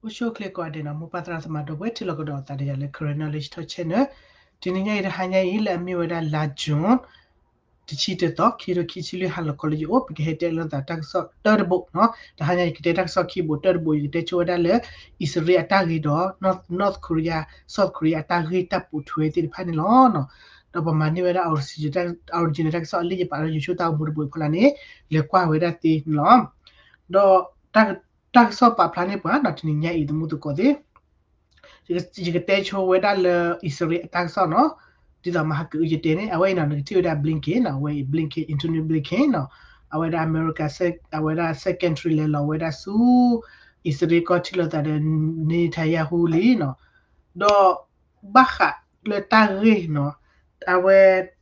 အိၣ်ဆူၣ်အိၣ်ချ့ကိးဂၤဒဲးနီၤ, မိၢ်ပၢ်သရၣ်သမါဒီပုၢ်ဝဲၢ် ထံလီၢ်ကဒီးသးဒီးယၤလၢ Karen Knowledge Talk Channel. တနံၤညါအံၤ တဟါညါအံၤ လၢအမ့ၢ်ဝဲဒၣ်လါ June တဆံတၢသီ ခံကထိခံဆံလွံၢ် ဟါလီၤခီလၢယအိၣ် ပကဟဲတဲလိာ်သးတၢ်ကစီၣ်တၢတဘိနီၤ. တဟါညါ ယကတဲတၢ်ကစီၣ်ခံဘိ, တၢတဘိ ယကတဲဆိဝဲဒၣ်လၢ အံၣ်စရ့လးအတၢ်ဂ့ၢ်ဒီး North Korea, South Korea အတၢ်ဂ့ၢ်တၢ်ပိာ်ထွဲသ့ၣ်တဖၣ်န့ၣ်လီၤ. ဒီးပမၤန့ၢ်ဝဲဒၣ် original တၢ်ကစီၣ်အလံာ်ယပာ်လၢ YouTube တၢ်အိၣ်မူတဘိအဖီလာ်န့ၣ် လဲၤကွၢ်ဝဲဒၣ်သ့န့ၣ်လီၤ. ဒီး တၢ်ကစီၣ်ပာ်ဖျါန့ၢ်ပှၤနီၤ တနံၤညါအံၤ သမူသကိးသ့ၣ်, ယကတဲဆိဝဲဒၣ်လၢ အံၣ်စရ့လးအတၢ်ကစီၣ်နီၤ. ဒ်သိးမဟါကအုယတဲန့ၣ် အဝဲအံၤနီၤ နကထံၣ်ဝဲဒၣ် Blinken နီၤ, အဝဲအံၤ Blinken, Antony Blinken နီၤ. အဝဲဒၣ် America အဝဲဒၣ် secretary လဲၤလီၤဝဲဒၣ်ဆူ အံၣ်စရ့လးကီၢ် ထံၣ်လိာ်သးဒီး Netanyahu လံနီၤ. ဒီး ဘၣ်ဃးလၢတၢ်ဂ့ၢ်နီၤ, အဝဲ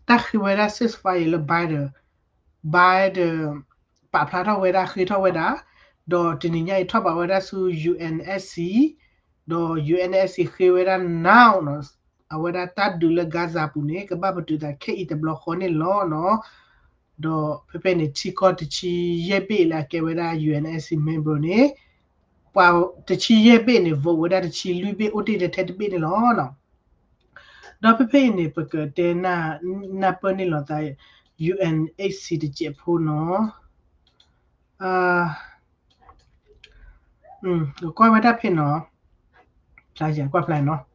တၢ်ဃ့ဝဲဒၣ် ceasefire လၢ Biden, Biden ပာ်ဖျါထီၣ်ဝဲဒၣ် ဃ့ထီၣ်ဝဲဒၣ်, ဒီးတနံၤညါအံၤထီၣ်ဘးဝဲဒၣ်ဆူ UNSC, ဒီး UNSC ဃ့ဝဲဒၣ် now နီၤ, အဝဲဒၣ်တၢ်ဒုးလၢ Gaza ပူၤန့ၣ် ကဘၣ်ပတုာ်သးခဲအံၤတဘျီဃီန့ၣ်လီၤနီၤ. ဒီးဖဲဖဲန့ၣ် ထံကီၢ်တဆံယဲၢ်ဘ့ၣ်လၢအကဲဝဲဒၣ် UNSC member န့ၣ် ပှၤတဆံယဲၢ်ဘ့ၣ်န့ၣ် vote ဝဲဒၣ်တဆံလွံၢ်ဘ့ၣ် အိၣ်တ့ၢ်ထဲတဘ့ၣ်န့ၣ်လီၤနီၤ. ဒီးဖဲဖဲအံၤန့ၣ် ပကတဲနၢ်ပၢၢ်န့ၢ်လိာ်သး UNHC တစဲးဖိနီၤ. ကွၢ်ဝဲဒၣ်ဖဲနီၤ, ဖျါယကွၢ်ဖျါနီၤ.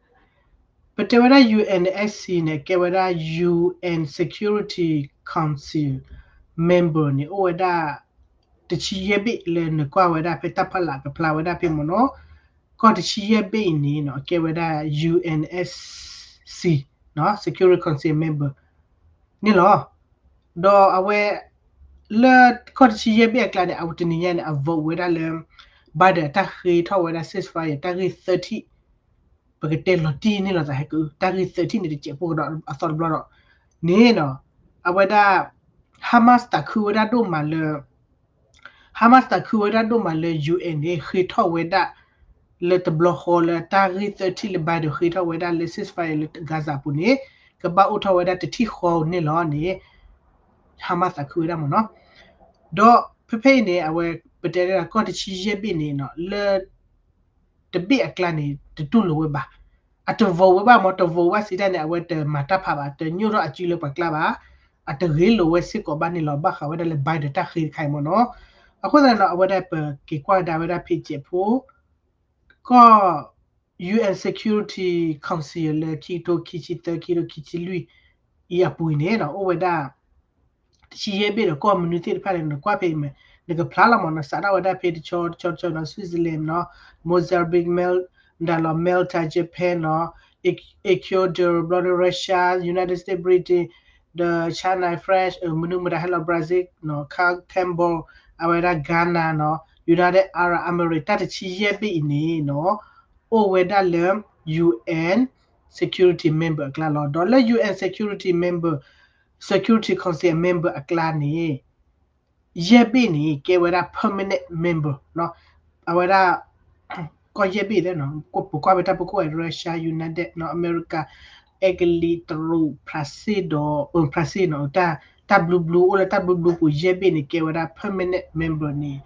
ပတဲဝဲဒၣ် UNHC န့ၣ် ကဲဝဲဒၣ် UN Security Council member န့ၣ် အိၣ်ဝဲဒၣ် တဆံယဲၢ်ဘ့ၣ်လၢနကွၢ်ဝဲဒၣ်ဖဲတၢ်ဖီလာ်ကဖျါဝဲဒၣ်ဖဲမ့ၢ်နီၤ. ကီၢ်တဆံယဲၢ်ဘ့ၣ်အံၤန့ၣ်နီၤ ကဲဝဲဒၣ် UNSC Security Council member န့ၣ်လီၤ. ဒီးအဝဲ လၢကီၢ်တဆံယဲၢ်ဘ့ၣ်အကျါန့ၣ် အဝဲတနံၤညါန့ၣ် အ vote ဝဲဒၣ်လၢ Biden အတၢ်ဃ့ထီၣ်ဝဲဒၣ် ceasefire တၢ်ဂ့ၢ်သၢထံၣ်, ပကတဲလီၤတံၢ်န့ၢ်လိာ်သးဟဲက တၢ်ဂ့ၢ်သၢထံၣ်န့ၣ် တစဲးဖိကဒီးအသီတဘျီဒီး န့ၣ်နီၤ, အဝဲဒၣ် Hamas သးခုဝဲဒၣ်ဒိၣ်မးလၢ Hamas သးခုဝဲဒၣ်ဒိၣ်မးလၢ UN န့ၣ် ဃ့ထီၣ်ဝဲဒၣ် လၢတဘျီဃီလၢတၢ်ဂ့ၢ်သၢထံၣ်လၢ Biden ဃ့ထီၣ်ဝဲဒၣ်လၢ ceasefire လၢ Gaza အပူၤန့ၣ် ကဘၣ်အိၣ်ထီၣ်ဝဲဒၣ်တထံၣ်ဃီန့ၣ်လီၤန့ၣ် Hamas သးခုဝဲဒၣ်မ့ၢ်နီၤ. ဒီးဖဲဖဲအံၤန့ၣ် အဝဲပတဲဒၣ်ကီၢ်တဆံယဲၢ်ဘ့ၣ်န့ၣ်နီၤ လၢ တဘ့ၣ်အကျါန့ၣ် တတူၢ်လိာ်ဝဲဘၣ်. အတ vote ဝဲဘၣ်မ့ၢ် တ vote ဝဲစံးတၢ်န့ၣ် အဝဲတမၤတၢ်ဖးဘၣ်, တညိၣ်ထီၣ်အစုလၢပှၤကျါဘၣ်, အတဂ့ၤလိာ်ဝဲစ့ၢ်ကီးဘၣ်န့ၣ်လီၤ. ဘၣ်ဃးဝဲဒၣ်လၢ Biden တၢ်ဃ့တခါအံၤမ့ၢ်နီၤ. အဃိသတးန့ၣ်နီၤ အဝဲဒၣ်ပက့ၤကွၢ်ကဒါဝဲဒၣ်ဖဲစဲးဖိ ကီၢ် UN Security Council လၢခံကထိခံဆံသၢ ခံကထိခံဆံလွံၢ် အံၤအပူၤအံၤန့ၣ်နီၤ အိၣ်ဝဲဒၣ် တဆံယဲၢ်ဘ့ၣ်ဒီးကီၢ်မနုၤသ့ၣ်တဖၣ်န့ၣ် နကွၢ်ဖဲအံၤမ့ၢ် နကဖျါလီၤမ့ၢ်နီၤ စးထီၣ်ဝဲဒၣ်ဖဲတဆီတဆီတဆီနီၤ Switzerland နီၤ Mozambique, Mal ဒၣ်လီၤ Malta, Japan နီၤ Ecuador ဘျီဒီး Russia, United States, Britain ဒီး China, France မနုၤမတၤဟဲလီၤ Brazil နီၤ Cam- Cambodia အဝဲဒၣ် Ghana နီၤ United Arab Emirates တၢ်တဆံယဲၢ်ဘ့ၣ်အံၤန့ၣ်နီၤ အိၣ်ဝဲဒၣ်လၢ UN Security Member အကျါလီၤ. ဒီးလၢ UN Security Member, Security Council Member အကျါန့ၣ် ယဲၢ်ဘ့ၣ်န့ၣ် ကဲဝဲဒၣ် permanent member နီၤ အဝဲဒၣ် ကီၢ်ယဲၢ်ဘ့ၣ်လၢနီၤ ပကွၢ်ဝဲတၢ်ပူၤကွံာ် Russia, United နီၤ America, Italy, တရူး France ဒီး France နီၤ တၢ်ဘျုးဘျုး အိၣ်လၢတၢ်ဘျုးဘျုးပူၤ ယဲၢ်ဘ့ၣ်န့ၣ် ကဲဝဲဒၣ် permanent member န့ၣ်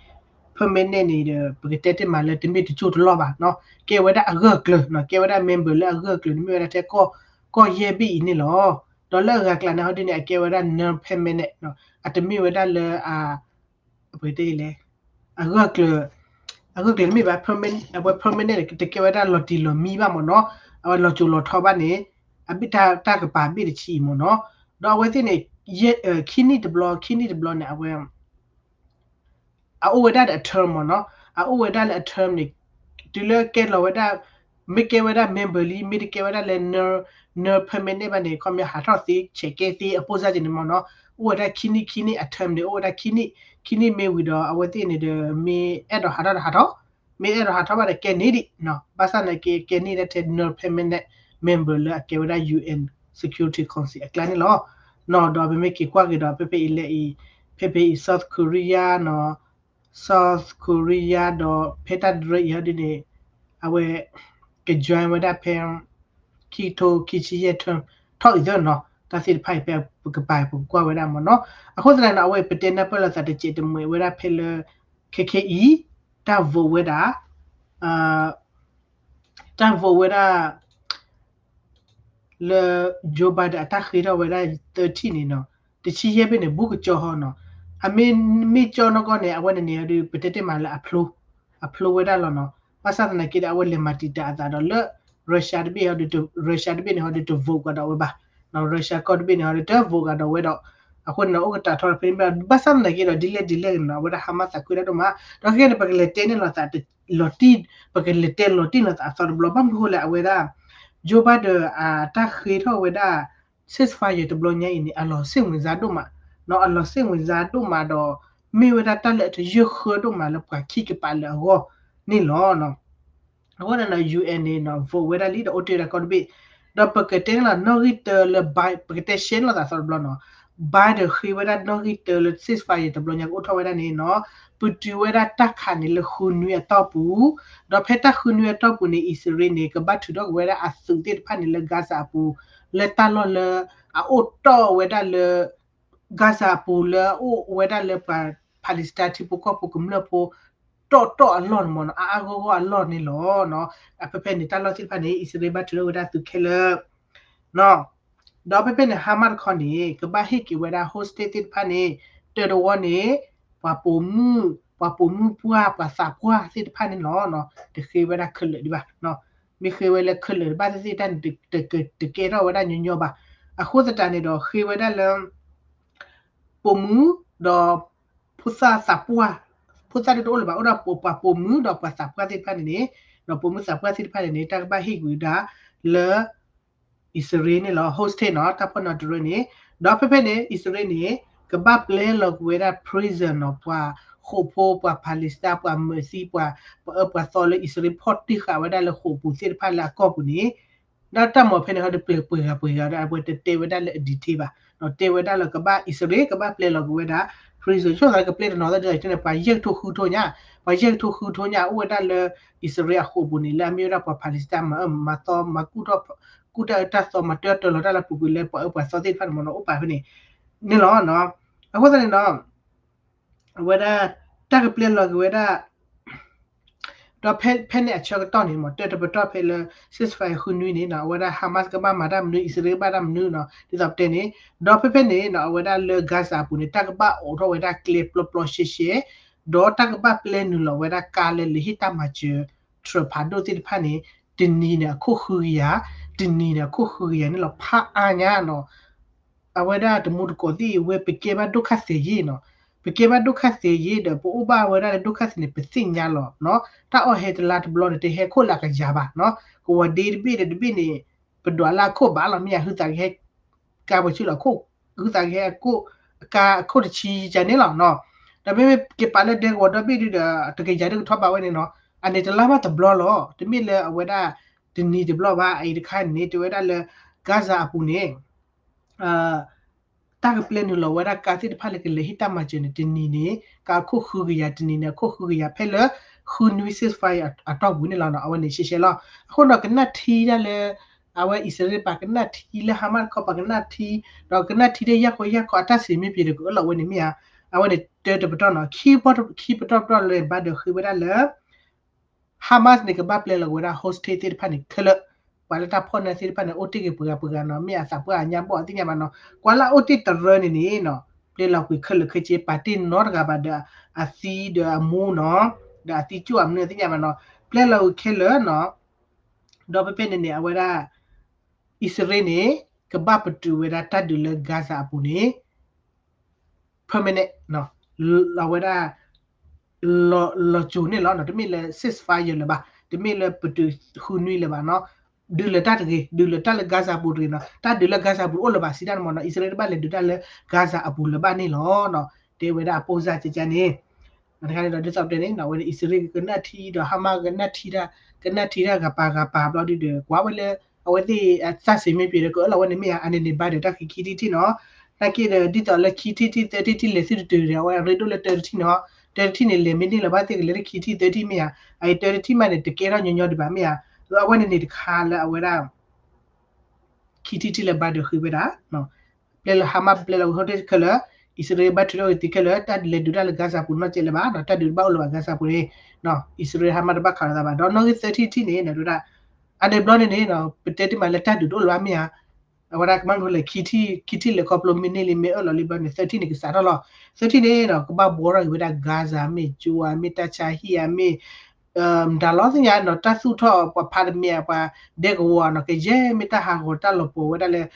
permanent န့ၣ်ဒီး ပကတဲတ့ၢ်မးလၢတမ့ၢ်တကၠိၢ်တလီၢ်ဘၣ်နီၤ ကဲဝဲဒၣ်အဂၢၢ်ကျၢၤနီၤ ကဲဝဲဒၣ် member လၢအဂၢၢ်ကျၢၤန့ၣ် မ့ၢ်ဝဲဒၣ်ထဲကီၢ် ကီၢ်ယဲၢ်ဘ့ၣ်အံၤန့ၣ်လီၤ. ဒီးလၢအဂၤကျါန့ၣ်ဟီဒ်န့ၣ် အကဲဝဲဒၣ် non-permanent နီၤ အတမ့ၢ်ဝဲဒၣ်လၢ အ ပတဲလဲၣ် အဂၢၢ်ကျၢၤ အဂၢၢ်ကျၢၤတမ့ၢ်ဘၣ် permanent အဝဲ permanent န့ၣ် တကဲဝဲဒၣ်လီၤတံၢ်လီၤမံဘၣ်မ့ၢ်နီၤ အဝဲလီၤစိၤလီၤထီဘၣ်န့ၣ် အဘ့ၣ်တၢ်ကပၤဘ့ၣ်တဆံအံၤမ့ၢ်နီၤ ဒီးအဝဲသ့ၣ်န့ၣ် ယဲၢ် ခံနံၣ်တဘျီ ခံနံၣ်တဘျီန့ၣ် အဝဲ အအိၣ်ဝဲဒၣ်ဒီးအ term မ့ၢ်နီၤ အအိၣ်ဝဲဒၣ်လၢအ term န့ၣ် တုၤလၢကဲလီၤဝဲဒၣ် မ့ၢ်ကဲဝဲဒၣ် member လံ မ့ၢ်တကဲဝဲဒၣ်လၢ non permanent ဘၣ်န့ၣ် ခီပညီဟးထီၣ်သ့ ဆဲးကဲသ့ အပိၢ်စၢ်က့န့ၣ်မ့ၢ်နီၤ အိၣ်ဝဲဒၣ်ခံနံၣ် ခံနံၣ်အ term န့ၣ် အိၣ်ဝဲဒၣ်ခံနံၣ် ခံနံၣ်မ့ၢ်ဝံၤဒီး အဝဲသ့ၣ်န့ၣ်ဒီး မ့ၢ်အဲၣ်ဒိးဟးထီၣ်ဒီးဟးထီၣ် မ့ၢ်အဲၣ်ဒိးဟးထီၣ်ဘၣ်ဒီးကဲန့ၢ်ဒံး ဘၣ်ဆၣ်န့ၣ်ကဲ ကဲန့ၢ်ဒၣ်ထဲ non permanent member လၢအကဲဝဲဒၣ် UN Security Council အကျါန့ၣ်လီၤ. နီၤ ဒီးပမ့ၢ်က့ၤကွၢ်က့ၤဒီး ဖဲဖဲအံၤလၢအံၤ ဖဲဖဲအံၤ South Korea နီၤ South Korea ဒီးဖဲတၢ်တရၢအံၤဟီဒ်န့ၣ် အဝဲ က join ဝဲဒၣ်ဖဲ ခံကထိခံဆံယဲၢ် term ထီၣ်အံၤသၢနီၤ တၢ်သ့ၣ်တဖၣ်အံၤဖဲပကပၤပကကွၢ်ဝဲဒၣ်မ့ၢ်နီၤ အဃိသတးန့ၣ် အဝဲပတဲနၢ်ပၢၢ်လိာ်သးတစဲးတမှဲးဝဲဒၣ်ဖဲလၢ ခဲခဲအံၤ တၢ် vote ဝဲဒၣ် အ တၢ် vote ဝဲဒၣ် လၢ Joe Biden အတၢ်ဃ့ထီၣ်ဝဲဒၣ် သၢထံၣ်န့ၣ်နီၤ, တဆံယဲၢ်ဘ့ၣ်န့ၣ် ဘူးကကၠီဟီနီၤ, အမ့ၢ် မ့ၢ်ကၠီနီၢ်ကီၢ်န့ၣ် အဝဲန့ၣ်န့ၣ်ဒီး ပတဲတ့ၢ်မးလၢအဖျိ အဖျိဝဲဒၣ်လီၤနီၤ, ဘၣ်ဆၣ်သနာ်က့ဒီး အဝဲလဲၤမၤတံာ်တာ်အသးဒီးလၢ Russia တဘ့ၣ်ဟီဒီး Russia တဘ့ၣ်န့ၣ်ဟီဒီး တ vote ကဒီးဝဲဘၣ်, Russia ကီၢ်တဘ့ၣ်န့ၣ်ဟီဒီး တ vote ကဒီးဝဲဒီး အဃိန့ၣ် အိၣ်ကတၢ်ထီတဖဲန့ၣ် ဘၣ်ဆၣ်သနာ်က့ဒီး ဒ်လဲၣ်ဒ်လဲၣ်နီၤ အဝဲဒၣ် Hamas သးခုဒၣ်ဒိၣ်မး, ဒီးခဲန့ၣ် ပကလဲၤတဲန့ၢ်လိာ်သး လီၤတံၢ် ပကလဲၤတဲလီၤတံၢ်လိာ်သးအသီတဘျီ ဘၣ်မနုၤဃိလဲၣ် အဝဲဒၣ် Joe Biden အတၢ်ဃ့ထီၣ်ဝဲဒၣ် ceasefire တဘျီညါအံၤန့ၣ် အလီၤစ့ၣ်ဝင်စားဒိၣ်မး, နီၤ အလီၤစ့ၣ်ဝင်စားဒိၣ်မးဒီး မ့ၢ်ဝဲဒၣ်တၢ်လၢအတယၢၢ်ဃၢဒိၣ်မးလၢပှၤခံကပၤလၢအဂီၢ်န့ၣ်လီၤ. အဃိန့ၣ်နီၤ UN န့ၣ်နီၤ vote ဝဲဒၣ်လံဒီးအိၣ်တ့ၢ်ဝဲဒၣ်ကီၢ်တဘ့ၣ်, ဒီးပကတဲန့ၣ်လီၤ နီၣ်ဂံၢ်တၢလၢ Bi- ပကတဲရှဲန့ၢ်လိာ်သးသီတဘျီနီၤ, Biden ဃ့ဝဲဒၣ်နီၣ်ဂံၢ်တၢလၢ ceasefire တဘျီညါကအိၣ်ထီၣ်ဝဲဒၣ်န့ၣ်နီၤ, ပတုာ်ဝဲဒၣ်တၢ်ခးန့ၣ်လၢဃုနွံအတီၢ်ပူၤ, ဒီးဖဲတၢ်ဃုနွံအတီၢ်ပူၤန့ၣ် အံၣ်စရ့လးန့ၣ် ကဘၣ်ထုးထီၣ်က့ၤဝဲဒၣ်အသုးသ့ၣ်တဖၣ်န့ၣ်လၢ Gaza အပူၤ, လၢတၢ်လီၢ်လၢ အအိၣ်တီၢ်ဝဲဒၣ်လၢ Gaza အပူၤလၢအအိၣ်ဝဲဒၣ်လၢပှၤ Palestine ထံဖိကီၢ်ဖိကမျၢၢ်ဖိ တီၢ်တီၢ်အလီၢ်န့ၣ်မ့ၢ်နီၤ အါအါဂီၢ်ဂီၢ်အလီၢ်န့ၣ်လီၤ. ဖဲဖဲန့ၣ် တၢ်လီၢ်သ့ၣ်တဖၣ်န့ၣ် အံၣ်စရ့လးဘၣ်ထုးထီၣ်ဝဲဒၣ်သုးခဲလၢာ် ဒီးဖဲဖဲန့ၣ် Hamas တခီန့ၣ် ကဘၣ်ဟ့ၣ်က့ၤဝဲဒၣ် hostage သ့ၣ်တဖၣ်န့ၣ် တၢတဝီန့ၣ် ပှၤပိာ်မုၣ် ပှၤပိာ်မုၣ်ပှၢ် ပှၤသးပှၢ်သ့ၣ်တဖၣ်န့ၣ်လီၤ. တဃ့ဝဲဒၣ်ခဲလၢာ်ဒံးဘၣ်, မ့ၢ်ဃ့ဝဲလၢခဲလၢာ်ဘၣ်သ့ၣ်သ့ၣ်တၢ်န့ၣ် တကဲထီၣ်ဝဲဒၣ်ညီညီဘၣ်. အဃိသတးန့ၣ်ဒီး ဃ့ဝဲဒၣ်လၢ ပိာ်မုၣ်ဒီး ဖိသၣ်သးပှၢ်, ဖိသၣ်ဒ်တအိၣ်လၢၤဘၣ် အိၣ်ဒီးပှၤပိာ်မုၣ်ဒီးပှၤသးပှၢ်သ့ၣ်တဖၣ်န့ၣ်န့ၣ်, ဒီးပိာ်မုၣ်သးပှၢ်သ့ၣ်တဖၣ်န့ၣ်န့ၣ် တၢ်ကဘၣ်ဟ့ၣ်ကွံာ်ဒၣ်လၢ အံၣ်စရ့လးန့ၣ်လီၤ. hostage နီၤ တၢ်ဖီၣ်နီၤတရၢန့ၣ်, ဒီးဖဲဖဲန့ၣ် အံၣ်စရ့လးန့ၣ် ကဘၣ်ပျဲလီၤကွံာ်ဝဲဒၣ် prisoner နီၤ ပှၤဃိာ်ဖိ ပှၤ Palestine ပှၤမၢးသံ ပှၤ ပှၤအၢပှၤသီလၢ အံၣ်စရ့လးဖီၣ်တံၢ်ဃာ်ဝဲဒၣ်လၢဃိာ်ပူၤသ့ၣ်တဖၣ်လၢအကီၢ်ပူၤန့ၣ် ဒီးတၢ်မၤဖဲန့ၣ်ဟီဒီးပှဲၤပှဲၤဂၤပှဲၤဂၤဒီး အဝဲတတဲဝဲဒၣ်လၢအ detail ဘၣ်, တဲဝဲဒၣ်လၢကဘၣ်အံၣ်စရ့လး ကဘၣ်ပျဲလီၤကွံာ်ဝဲဒၣ် prisoner ဆိကမိၣ်ကပျဲတနီၤသၢဒ် တဲန့ၣ် ပှၤယဲၢ်ကထိဃုကထိညါ, ပှၤယဲၢ်ကထိဃုကထိညါ အိၣ်ဝဲဒၣ်လၢ အံၣ်စရ့လးအဃိာ်ပူၤန့ၣ် လၢအမ့ၢ်ဝဲဒၣ်ပှၤ Palestine မၤအၢမၤသီ မၤကူၣ်တၢ်အၢတၢ်သီ မၤတၢ်တၢလီၤတၢ်လၢပူၤကွံာ်လၢပှၤအၢပှၤသီသ့ၣ်တဖၣ်န့ၣ်မ့ၢ်နီၤ အိၣ်ပာ်ဖဲန့ၣ်န့ၣ်လီၤ. အဃိသတးန့ၣ်ဒီး အဝဲဒၣ် တၢ်ကပျဲလီၤက့ၤဝဲဒၣ် ဒီးဖဲဖဲန့ၣ်အဆၢကတီၢ်န့ၣ်မ့ၢ် တၢတပတီၢ်ဖဲလၢ ceasefire ဃုနွံန့ၣ်နီၤ အဝဲဒၣ် Hamas ကဘၣ်မၤတၢ်မနုၤ အံၣ်စရ့လးကဘၣ်တၢ်မနုၤနီၤ ဒ်သိးပတဲန့ၣ်, ဒီးဖဲဖဲန့ၣ်နီၤ အဝဲဒၣ်လၢ Gaza အပူၤန့ၣ် တၢ်ကဘၣ်အိးထီၣ်ဝဲဒၣ်ကျဲပျီပျီရှဲရှဲ, ဒီးတၢ်ကဘၣ်ပျဲနုာ်လီၤဝဲဒၣ်ကါလၢလဲၤဟ့ၣ်တၢ်မၤစၢၤ ထြၢၣ်ဖးဒိၣ်သ့ၣ်တဖၣ်န့ၣ် တနံၤန့ၣ်အခိၣ်ဃုကယၤ, တနံၤန့ၣ်အခိၣ်ဃုကယၤန့ၣ်လီၤ ဖးအါညါနီၤ အဝဲဒၣ်တမူတကိးသ့ၣ်ဝဲ ပကဲဘၣ်ဒိၣ်ခါသ့ယ့ၣ်နီၤ, ပကဲဘၣ်ဒိၣ်ခါသ့ယ့ၣ်ဒီး ပအိၣ်ဘၣ်ဝဲဒၣ်လၢဒိၣ်ခါသ့န့ၣ် ပသ့ၣ်ညါလီၤနီၤ, တၢ်အီၣ်ဟဲတလါတဘျီန့ၣ် တဟဲခိၣ်လၢအကယၤဘၣ်နီၤ, ကဝီၤဒ့တဘ့ၣ်ဒီးတဘ့ၣ်န့ၣ် ပဒွးလၢအခိၣ်ဘၣ်လီၤ မ့ၢ်ဧါ ဟုသးကဟဲ ကါပှဲၤဆူလီၤခိၣ်, ဟုသးကဟဲအခိၣ်, အကါအခိၣ်တဆံယၤန့ၣ်လီၤနီၤ, ဒီးမ့မ့ၢ်ကပာ်လၢဒဲကဝီၤဒီဘ့ၣ်ဒုဒီး တကယၤဒုကထီၣ်ဘၣ်ဝဲန့ၣ်နီၤ, အန့ၣ်တလါဘၣ်တဘျီလီၤ, တမ့ၢ်လၢအဝဲဒၣ် တနံၤတဘျီဘၣ်, အအံၤတခါန့ၣ် တဲဝဲဒၣ်လၢ Gaza အပူၤန့ၣ် တၢ်ကပျဲနုာ်လီၤဝဲဒၣ်ကါသ့ၣ်တဖၣ်လၢကလဲၤဟ့ၣ်တၢ်မၤစၢၤန့ၣ် တနံၤန့ၣ် ကါခိၣ်ဃုကယၤ, တနံၤန့ၣ် အခိၣ်ဃုကယၤ ဖဲလၢ ဃုနွံ ceasefire အတီၢ်ပူၤန့ၣ်လီၤနီၤ, အဝဲန့ၣ်ရှဲရှဲလီၤ. အဃိဒီးကနၣ်ထံတၢ်လၢ အဝဲအံၣ်စရ့လးပှၤကနၣ်ထံလၢ Hamas တခီပှၤကနၣ်ထံ, ဒီးကနၣ်ထံတၢ်ယၢ်ခီယၢ်ခီအတၢ်စံးမ့ၢ်ပှဲၤဒီးကအၢၣ်လီၤဝဲန့ၣ်မ့ၢ်ဧါ, အဝဲန့ၣ်တၢတပတီၢ်နီၤ, ခံပတီၢ်တပတီၢ်လၢ Biden ဃ့ဝဲဒၣ်လၢ Hamas န့ၣ် ကဘၣ်ပျဲလီၤက့ၤဝဲဒၣ် hostage သ့ၣ်တဖၣ်န့ၣ်ခဲလၢာ်, ပှၤလၢတၢ်ဖီၣ်န့ၢ်သ့ၣ်တဖၣ်န့ၣ် အိၣ်တ့ၢ်က့ၤပှဲၤဂၤပှဲၤဂၤနီၤ, မ့ၢ်အသးပှၢ်အညါဘီၣ်သ့ၣ်ညါဘၣ်နီၤ, ကွၢ်လၢအိၣ်တ့ၢ်တရၢန့ၣ်န့ၣ်နီၤ, ပျဲလီၤကွံာ်ခဲလၢာ်ခဲဆ့ ပာ်တ့ၢ်နီတဂၤဘၣ်ဒီး အသံဒီးအမူနီၤ, ဒီးအသံကၠိၣ်အမနုၤသ့ၣ်ညါဘၣ်နီၤ, ပျဲလီၤကွံာ်ခဲလၢာ်နီၤ, ဒီးဖဲဖဲန့ၣ်န့ၣ် အဝဲဒၣ် အံၣ်စရ့လးန့ၣ် ကဘၣ်ပတုာ်ဝဲဒၣ်တၢ်ဒုးလၢ Gaza အပူၤန့ၣ် permanent အဝဲဒၣ် လီၤစိၤန့ၣ်လီၤနီၤ, တမ့ၢ်လၢ ceasefire လၢၤဘၣ်, တမ့ၢ်လၢပတုာ်ဃုနွံလၢၤဘၣ်နီၤ, ဒုးလၢၤတၢ်တဂ့ၤ, ဒုးလၢၤတၢ်လၢ Gaza ပူၤတဂ့ၤနီၤ, တၢ်ဒုးလၢ Gaza ပူၤတအိၣ်လၢၤဘၣ် စံးတၢ်န့ၣ်မ့ၢ်နီၤ, အံၣ်စရ့လးတဘၣ်လဲၤဒုးတၢ်လၢ Gaza အပူၤလၢၤဘၣ်န့ၣ်လီၤနီၤ, တဲဝဲဒၣ်အပိၢ်စၢ်ကကန့ၣ် တခါန့ၣ်ဒီး ဒ်သိးပတဲန့ၣ် အဝဲန့ၣ် အံၣ်စရ့လးကနၣ်ထံဒီး Hamas ကနၣ်ထံတၢ်, ကနၣ်ထံတၢ်ဂၤပၤဂၤပၤဘျီဒုဒီး ကွၢ်ဝဲလၢ အဝဲသ့ၣ်အတၢ်စံးမ့ၢ်ပှဲၤဒီးကအၢၣ်လီၤဝဲန့ၣ်မ့ၢ်ဧါ, အန့ၣ်န့ၣ် Biden တၢ်ဃ့ခံထံၣ်တထံၣ်နီၤ, နာ်က့ဒီး ဒ်သိးလၢခံထံၣ်တထံၣ် သၢထံၣ်တထံၣ်လဲၤသုတတုၤဒီး အဝဲအရ့ဒိၣ်လၢတၢတထံၣ်နီၤ, တၢတထံၣ်န့ၣ် လဲၤမ့ၢ်န့ၢ်လီၤဘၣ်သ့ၣ်ကလဲၤလၢခံထံၣ်သၢထံၣ်မ့ၢ်ဧါ, အအံၤတၢတထံၣ်မးန့ၣ် တကဲထီၣ်ညီညီဒံးဘၣ်မ့ၢ်ဧါ, အဝဲန့ၣ်န့ၣ်တခါလၢအဝဲဒၣ် ခံထံၣ်တထံၣ်လၢ Biden ဃ့ဝဲဒၣ် ပျဲလၢ Hamas ပျဲလီၤဝဲ hostage ခဲလၢာ်, အံၣ်စရ့လးဘၣ်ထုးထီၣ်က့ၤသုးခဲလၢာ်, တၢ်လဲၤဒုးတၢ်လၢ Gaza ပူၤနီတစဲးလၢၤဘၣ်, တၢ်ဒုးတဘၣ်အိၣ်လၢၤဘၣ် Gaza ပူၤန့ၣ်, အံၣ်စရ့လး Hamas တဘၣ်ခးလိာ်သးဘၣ်, ဒီးနီၣ်ဂံၢ်သၢထံၣ်တထံၣ်န့ၣ် ဒ်ဝဲဒၣ် အန့ၣ်ဘျီန့ၣ်န့ၣ် ပတဲတ့ၢ်မးလၢတၢ်ဒုးတအိၣ်လၢၤဘၣ်မ့ၢ်ဧါ, အဝဲဒၣ်ကမၣ်မနုၤလဲၣ် ခံထံၣ် ခံထံၣ်လဲၤခီဖျိမ့ၢ်န့ၢ်လံ မ့ၢ်အၢၣ်လီၤလံဘျီန့ၣ် သၢထံၣ်န့ၣ်ကစးထီၣ်လီၤ. သၢထံၣ်န့ၣ်ဒီး ကဘၣ်ဘှီထီၣ်က့ၤဝဲဒၣ် Gaza မ့ၢ် ကၠိဧါ မ့ၢ်တၢ်ဆါဟံၣ်ဧါ မ့ၢ် မတၤလီၤသ့ၣ်ညါနီၤ တၢ်သူၣ်ထီၣ်ပှၤဖးတမံၤဧါ ပှၤဒဲကဝီၤနီၤ ကယဲၢ်မ့ၢ်တၢ်ဟးဂီၤတၢ်လီၤပှီၤဝဲဒၣ်လၢ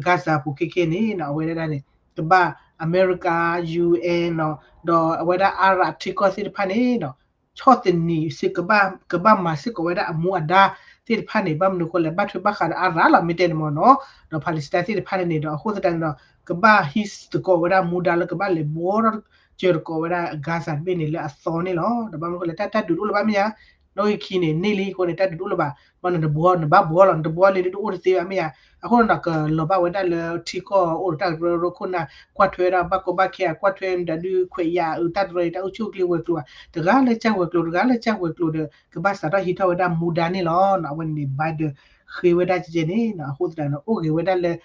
Gaza ပူၤခဲခဲန့ၣ်နီၤ အဝဲဒၣ်န့ၣ် ကဘၣ်အမဲရကၤ ယူအ့ၣ် နီၤ ဒီးအဝဲဒၣ် Arab ထံကီၢ်သ့ၣ်တဖၣ်န့ၣ်နီၤ ဆီၣ်သနံးစ့ၢ် ကဘၣ်မၤစ့ၢ်ကီးဝဲဒၣ်အမူအဒါသ့ၣ်တဖၣ်န့ၣ် ဘၣ်မနုၤအဃိလဲၣ် ဘၣ်ထွဲဘၣ်ဃးဒီး Arab လီၤ မ့ၢ်တဲန့ၣ်မ့ၢ်နီၤ ဒီး Palestine သ့ၣ်တဖၣ်န့ၣ်ဒီး အဃိသတးန့ၣ်ဒီး ကဘၣ်ဟံးသကိးဝဲဒၣ်မူဒါလၢကဘၣ်လဲၤဘှီထီၣ်စၢၤသကိးဝဲဒၣ် Gaza တဘ့ၣ်န့ၣ်လၢအသီန့ၣ်လီၤ. ဒီးဘၣ်မနုၤအဃိလဲၣ် တၢ် တၢ်ဒုးတအိၣ်လၢၤဘၣ်မ့ၢ်ဧါ, နီၣ်ဂံၢ်ခံန့ၣ် န့ၢ်လံအဃိန့ၣ် တၢ်ဒုးတအိၣ်လၢၤဘၣ်, ဘၣ်နတဘှီ နဘၣ်ဘှီလီၤ နတဘှီလံဒ်တအိၣ်တသ့ဘၣ်မ့ၢ်ဧါ, အဃိန့ၣ်ဒီး ကလီၤဘၣ်ဝဲဒၣ်လၢထံကီၢ်အိၣ်ဒီးတၢ်ကရၢကရိခိၣ်နၢ် ကွၢ်ထွဲဝဲဒၣ်ဘၣ်ကီဘၣ်ခဲ ကွၢ်ထွဲမတၤဒုးခွဲးယာ်အုး တၢ်တရၢအံၤ တၢ်အိၣ်ဆူၣ်အိၣ်ချ့ဝဲၤကျိၤ တဂၤလၢကစၢ်ဝဲၤကျိၤ တဂၤလၢကစၢ်ဝဲၤကျိၤဒီး ကဘၣ်စးထီၣ်ဟံးထီၣ်ဝဲဒၣ်မူဒါန့ၣ်လီၤ. အဝဲန့ၣ် Biden ဃ့ဝဲဒၣ်ကဲန့ၣ် အဃိသတးန့ၣ် အိၣ်ဂ့ၤဝဲဒၣ်လၢ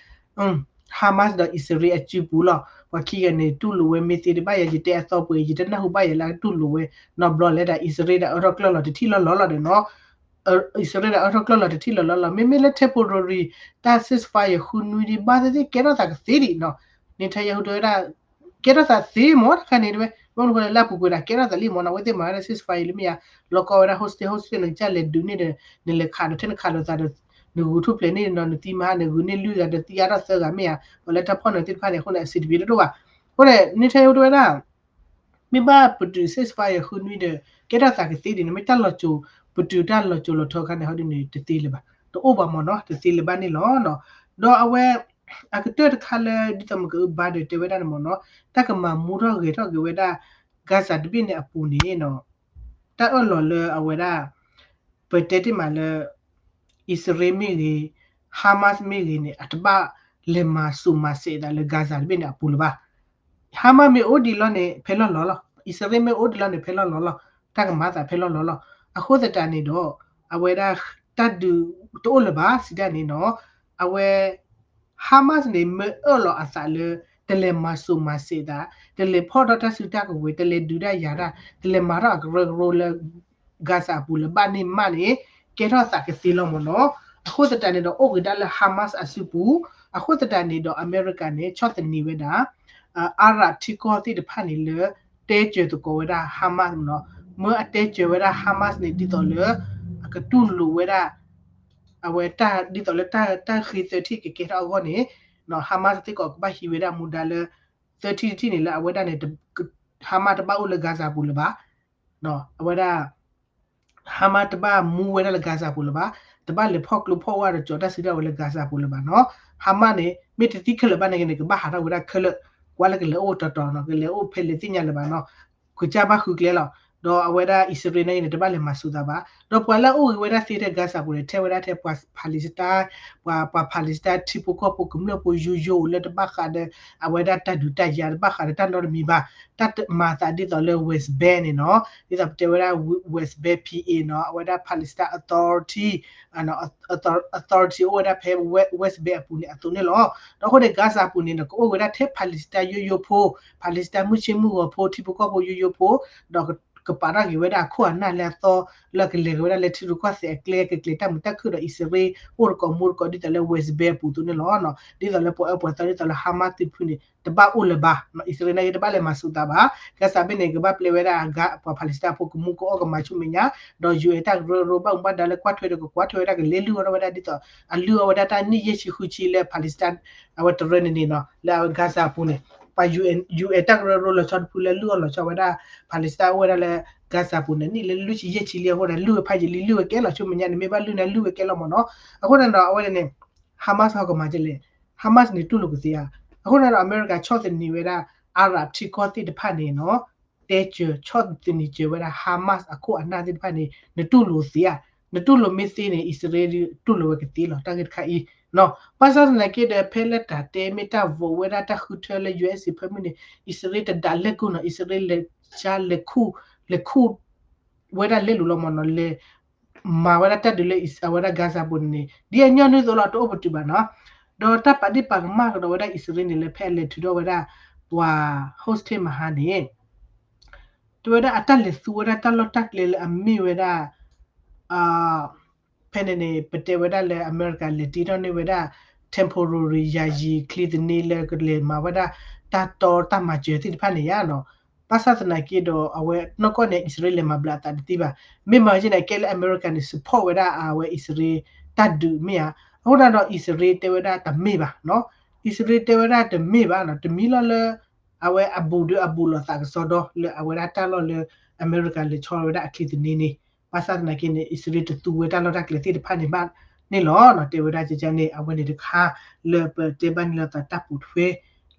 Hamas ဒီးအံၣ်စရ့လးအစုပူၤလီၤ. ပှၤခံဂၤန့ၣ် တူၢ်လိာ်ဝဲမ့ၢ်သ့တဘၣ်ယၤ ယတဲအသီပှဲၤ ယတနၢ်ဟူဘၣ်ယၤလၢအတူၢ်လိာ်ဝဲ နီတဘျီလဲၣ်ဒီး အံၣ်စရ့လးဒီးအၢထီၣ်ကျၢၢ်လီၤတထံၣ်လီၤလီၤလီၤဒီးနီၤ အံၣ်စရ့လးဒီးအၢထီၣ်ကျၢၢ်လီၤတထံၣ်လီၤလီၤလီၤ မ့မ့ၢ်လၢ temporary တၢ် ceasefire ဃုနွံဒံး ဘၣ်သ့ၣ်သ့ၣ်ကဲထီၣ်သးကသ့ဒံးနီၤ Netanyahu တဲဝဲဒၣ် ကဲထီၣ်သးသ့မ့ၢ်တခါန့ၣ်တဲဝဲ ဘၣ်မနုၤဃိလဲၣ် လၢအပူၤကွံာ်ဒၣ် ကဲထီၣ်သးလံမ့ၢ်နီၤ အဝဲသ့ၣ်မၤဝဲဒၣ် ceasefire လံမ့ၢ်ယါ လီၤကီဝဲဒၣ် hostage hostage န့ၣ် ကစၢ်လဲၤဒုးန့ၢ်ဒီး နလဲၤခးဒီးထဲနခးဒီးသးဒီး နဂုာ်ထူၣ်ဖျဲးန့ၢ်နီၤ နသံမဟါန့ၣ် ဂုာ်န့ၢ်လွံၢ်ဂၤဒီးသံအါထီၣ်သၢဂၤမ့ၢ်ယါ ပှၤလၢတၢ်ဖီၣ်န့ၣ်သ့ၣ်တဖၣ်န့ၣ် အဃိန့ၣ် အဆင်တပြေတဒိၣ်ဘၣ်. အဃိန့ၣ် Netanyahu တဲဝဲဒၣ် မ့ၢ်ဘၣ်ပတုာ် ceasefire ဃုနွံဒီး ကဲထီၣ်သးကသ့ဒံးန့ၣ် မ့ၢ်တၢ်လီၤစိၤ ပတုာ်တၢ်လီၤစိၤလီၤထီခါန့ၣ် ဟီဒ်န့ၣ် တသ့လၢၤဘၣ် တအိၣ်ဘၣ်မ့ၢ်နီၤ တသ့လၢၤဘၣ်န့ၣ်လီၤ. ဒီးအဝဲ အကတၢၢ်တခါလၢ ဒ်သိးမ့ၢ်ကအု Biden တဲဝဲဒၣ်န့ၣ်မ့ၢ်နီၤ တၢ်ကမၤမူထီၣ်ဂဲၤထီၣ်က့ၤဝဲဒၣ် Gaza တဘ့ၣ်န့ၣ်အပူၤန့ၣ်နီၤ တၢ်အၢၣ်လီၤလၢအဝဲဒၣ် ပတဲတ့ၢ်မးလၢ အံၣ်စရ့လးမ့ၢ်ဂ့ၤ Hamas မ့ၢ်ဂ့ၤန့ၣ် အတဘၣ်လဲၤမၤစိာ်မၤစဲးသးလၢ Gaza တဘ့ၣ်န့ၣ်အပူၤလၢၤဘၣ်. Hamas မ့ၢ်အိၣ်ဒံးလီၤန့ၣ် ဖဲလီၢ်လီၤလီၤ အံၣ်စရ့လးမ့ၢ်အိၣ်ဒံးလီၤန့ၣ် ဖဲလီၢ်လီၤလီၤ တၢ်ကမၤသးဖဲလီၢ်လီၤလီၤ အဃိသတးန့ၣ်ဒီး အဝဲဒၣ် တၢ်ဒုးတအိၣ်လၢၤဘၣ် စံးတၢ်န့ၣ်နီၤ အဝဲ Hamas န့ၣ် မ့ၢ်အၢၣ်လီၤအသးလၢ တလဲၤမၤစိာ်မၤစဲးသး တလဲၤဖီၣ်ထီၣ်တၢ်စုတၢ်ကဝဲၤ တလဲၤဒုးတၢ်ယၤတၢ် တလဲၤမၤထီၣ်အကရၢကရိလၢ Gaza အပူၤလၢၤဘၣ်န့ၣ်မးန့ၣ် ကဲထီၣ်သးကသ့လီၤမ့ၢ်နီၤ. အဃိသတးန့ၣ်ဒီး အိၣ်ဂ့ၤဒၣ်လၢ Hamas အစုပူၤ အဃိသတးန့ၣ်ဒီး အမဲရကၤန့ၣ် ဆီၣ်သနံးဝဲဒၣ် Arab ထံကီၢ်သ့ၣ်တဖၣ်န့ၣ်လၢ တဲစၢၤသကိးဝဲဒၣ် Hamas နီၤ မ့ၢ်အတဲစၢၤဝဲဒၣ် Hamas န့ၣ် ဒ်သိးလၢ အကတူၢ်လိာ်ဝဲဒၣ် အဝဲတၢ်ဒ်သိးလၢတၢ် တၢ်ဃ့သၢထံၣ်ကကဲထီၣ်အဂီၢ်န့ၣ် Hamas သ့ၣ်ကီးကဘၣ်ဟံးဝဲဒၣ်မူဒါလၢ သၢထံၣ်တထံၣ်န့ၣ်လၢအဝဲဒၣ်န့ၣ် Hamas တဘၣ်အိၣ်လၢ Gaza ပူၤလၢၤဘၣ် အဝဲဒၣ် Hamas တဘၣ်မူဝဲဒၣ်လၢ Gaza ပူၤလၢၤဘၣ်, တဘၣ်လဲၤဖီၣ်ကျိဖီၣ်ဝါဒီးကၠီၤတၢ်စုတၢ်ဝဲလၢ Gaza ပူၤလၢၤဘၣ်နီၤ. Hamas န့ၣ် မ့ၢ်တသံခဲလၢာ်ဘၣ်န့ၣ်ဂ့ၤန့ၣ် ကဘၣ်ဟးထီၣ်ဝဲဒၣ်ခဲလၢာ်, ကွၢ်လၢကလဲၤအိၣ်တီၤတီၤနီၤ, ကလဲၤအိၣ်ဖဲလဲၣ်သ့ၣ်ညါလၢၤဘၣ်နီၤ, ကစၢ်ဘၣ်ဃုကျဲလီၤ. ဒီးအဝဲဒၣ်အံၣ်စရ့လးန့ၣ် တဘၣ်လဲၤမၤစၢၤသးဘၣ်, ဒီးပှၤလၢအအိၣ်ဂ့ၤဝဲဒၣ်သ့ထဲ Gaza ပူၤန့ၣ် ထဲဝဲဒၣ်ထဲပှၤ Palestine, ပှၤ ပှၤ Palestine ထံဖိကီၢ်ဖိကမျၢၢ်ဖိယိယိလၢတဘၣ်ဃးဒီး အဝဲဒၣ်တၢ်ဒုးတၢ်ယၤတဘၣ်ဃးဒီးတၢ်နီတမံၤဘၣ်, တၢ်မၤသးဒ်သိးလၢ West Bank န့ၣ်နီၤ, ဒ်သိးပတဲဝဲဒၣ် West Bank P A နီၤ, အဝဲဒၣ် Palestine Authority, authority အိၣ်ဝဲဒၣ်ဖဲ West Bank အပူၤန့ၣ်အသိးန့ၣ်လီၤ. ဒီးအဃိန့ၣ် Gaza ပူၤန့ၣ် ကအိၣ်ဝဲဒၣ်ထဲ Palestine ယိယိဖိ, Palestine မုၢ်ဆ့မုၢ်ဂီၤဖိ, ထံဖိကီၢ်ဖိယိယိဖိ, ဒီးကပာ်ထီၣ်က့ၤဝဲဒၣ်အခိၣ်အနၢ်လၢအသီ လၢကလဲၤက့ၤဝဲဒၣ်လၢထံရူၢ်ကီၢ်သဲးအကျဲ ကကျဲၤတၢ်မုာ်တၢ်ခုၣ်ဒီးအံၣ်စရ့လး အိၣ်တကိးမူတကိးဒ်သိးလၢ West Bank အပူၤအသိးန့ၣ်လီၤ. ဒ်သိးလၢပှၤအၢပှၤသီဒ်သိးလၢ Hamas သုးဖုန့ၣ် တဘၣ်အိၣ်လၢၤဘၣ်, အံၣ်စရ့လးန့ၣ် တဘၣ်လဲၤမၤစၢၤသးဘၣ်, Gaza ဘ့ၣ်န့ၣ် ကဘၣ်ပျဲဝဲဒၣ်အဂၤ ပှၤ Palestine ဖိကမူကအီၣ်ကမၤဆူမဲာ်ညါ, ဒီး ယူအ့ၣ် တၢ်ကရၢကရိဘၣ်မူဘၣ်ဒါလၢကွၢ်ထွဲဒီး ကကွၢ်ထွဲဝဲဒၣ်ကလဲၤလုၢ်အီၣ်ထီၣ်ဝဲဒၣ်ဒ်သိး အလုၢ်အီၣ်ဝဲဒၣ်တၢ်နံၣ်ယဲၢ်ဆံဃုဆံလၢ Palestine အဝဲတရၢန့ၣ်န့ၣ်နီၤ, လၢအဝဲ Gaza အပူၤန့ၣ် ပှၤ ယူအ့ၣ် ယူအ့ၣ် တၢ်ကရၢကရိလီၤဆီတဖုလၢလုၢ်အီၣ်လီၤဆီဝဲဒၣ် Palestine အိၣ်ဝဲဒၣ်လၢ Gaza ပူၤန့ၣ် နံၣ်လၢလွံၢ်ဆံယဲၢ်ဆံလံအဃိန့ၣ် လုၢ်ဝဲဖးယံာ်လံ လုၢ်ဝဲကဲလီၤ ဆူမဲာ်ညါန့ၣ် မ့ၢ်ဘၣ်လုၢ်န့ၣ် လုၢ်ဝဲကဲလီၤမ့ၢ်နီၤ. အဃိန့ၣ်ဒီး အဝဲန့ၣ် Hamas ဟီကမၤကလဲၣ်, Hamas န့ၣ်တူၢ်လိာ်ကသ့ဧါ. အဃိန့ၣ်ဒီး အမဲရကၤဆီၣ်သနံးဝဲဒၣ် Arab ထံကီၢ်သ့ၣ်တဖၣ်န့ၣ်နီၤ, တဲစၢၤ ဆီၣ်သနံးစၢၤဝဲဒၣ် Hamas အခိၣ်အနၢ်သ့ၣ်တဖၣ်န့ၣ် နတူၢ်လိာ်သ့ဧါ. နတူၢ်လိာ်မ့ၢ်သ့န့ၣ် အံၣ်စရ့လးတူၢ်လိာ်ဝဲကသ့လီၤ တၢ်ဂ့ၢ်တခါအံၤနီၤ. ဘၣ်ဆၣ်သနာ်က့ဒီး ဖဲလၢတၢ်တဲမ့ၢ်တၢ် vote ဝဲဒၣ်တၢ်ဃုထၢလၢ ယူအ့ၣ် စံးဖၢမုၢ်န့ၣ် အံၣ်စရ့လးတဒၣ်လဲာ်ကူၣ်နီၤ, အံၣ်စရ့လးလဲၤဆါလဲၤခူၣ် လဲၤခူၣ် ဝဲဒၣ်လဲၤလူၤလီၤမ့ၢ်နီၤ, လဲၤမၤဝဲဒၣ်တၢ်ဒုးလၢအဝဲဒၣ် Gaza ပူၤန့ၣ် ဒ်အညီနုၢ်အသိးလီၤ တအိၣ်ပတုာ်ဘၣ်နီၤ. ဒီးတၢ်ပာ်ဒ့ၣ်ပာ်ကမၣ်ကဒီးဝဲဒၣ်အံၣ်စရ့လးန့ၣ် လၢဖဲအလဲၤထုးထီၣ်ဝဲဒၣ် ပှၤ hostage မဟါန့ၣ် တဲဝဲဒၣ်အတၢ်လဲၤသူဝဲဒၣ်တၢ်လီၢ်တၢ်ကျဲလၢအမ့ၢ်ဝဲဒၣ် အ ဖဲန့ၣ်န့ၣ် ပတဲဝဲဒၣ်လၢအမဲရကၤလဲၤတ့ထီၣ်န့ၢ်ဝဲဒၣ် temporary ယၤယံၤ ချံသနံလၢကလဲၤမၤဝဲဒၣ် တၢ်တီတၢ်မၤစၢၤသ့ၣ်တဖၣ်န့ၣ်ယါနီၤ. ဘၣ်ဆၣ်သနာ်က့ဒီး အဝဲနီၢ်ကီၢ်န့ၣ် အံၣ်စရ့လးလဲၤမၤဘျးအသးတသ့ဘၣ်. မ့ၢ်မၤကဲန့ၣ် ကဲလၢအမဲရကၤန့ၣ် support ဝဲဒၣ်အဝဲအံၣ်စရ့လးတၢ်ဒုးမ့ၢ်ဧါ. အဃိသတးဒီး အံၣ်စရ့လးတဲဝဲဒၣ်တမ့ၢ်ဘၣ်နီၤ. အံၣ်စရ့လးတဲဝဲဒၣ်တမ့ၢ်ဘၣ်နီၤ, တမံၤလီၤလၢ အဝဲအဘူးဒီးအဘူးလိာ်သးကစီဒီလၢအဝဲဒၣ်တၢ်လီၢ်လၢ အမဲရကၤလဲၤဆီဝဲဒၣ်အချံသနံန့ၣ်, ဘၣ်ဆၣ်သနာ်က့န့ၣ် အံၣ်စရ့လးတသူဝဲတၢ်လီၢ်တၢ်ကျဲသ့ၣ်တဖၣ်န့ၣ်ဘၣ်န့ၣ်လီၤ. တဲဝဲဒၣ်ကကန့ၣ် အဝဲန့ၣ်တခါ လၢပတဲဘၣ်န့ၣ်လီၤသးတၢ်ပိာ်ထွဲ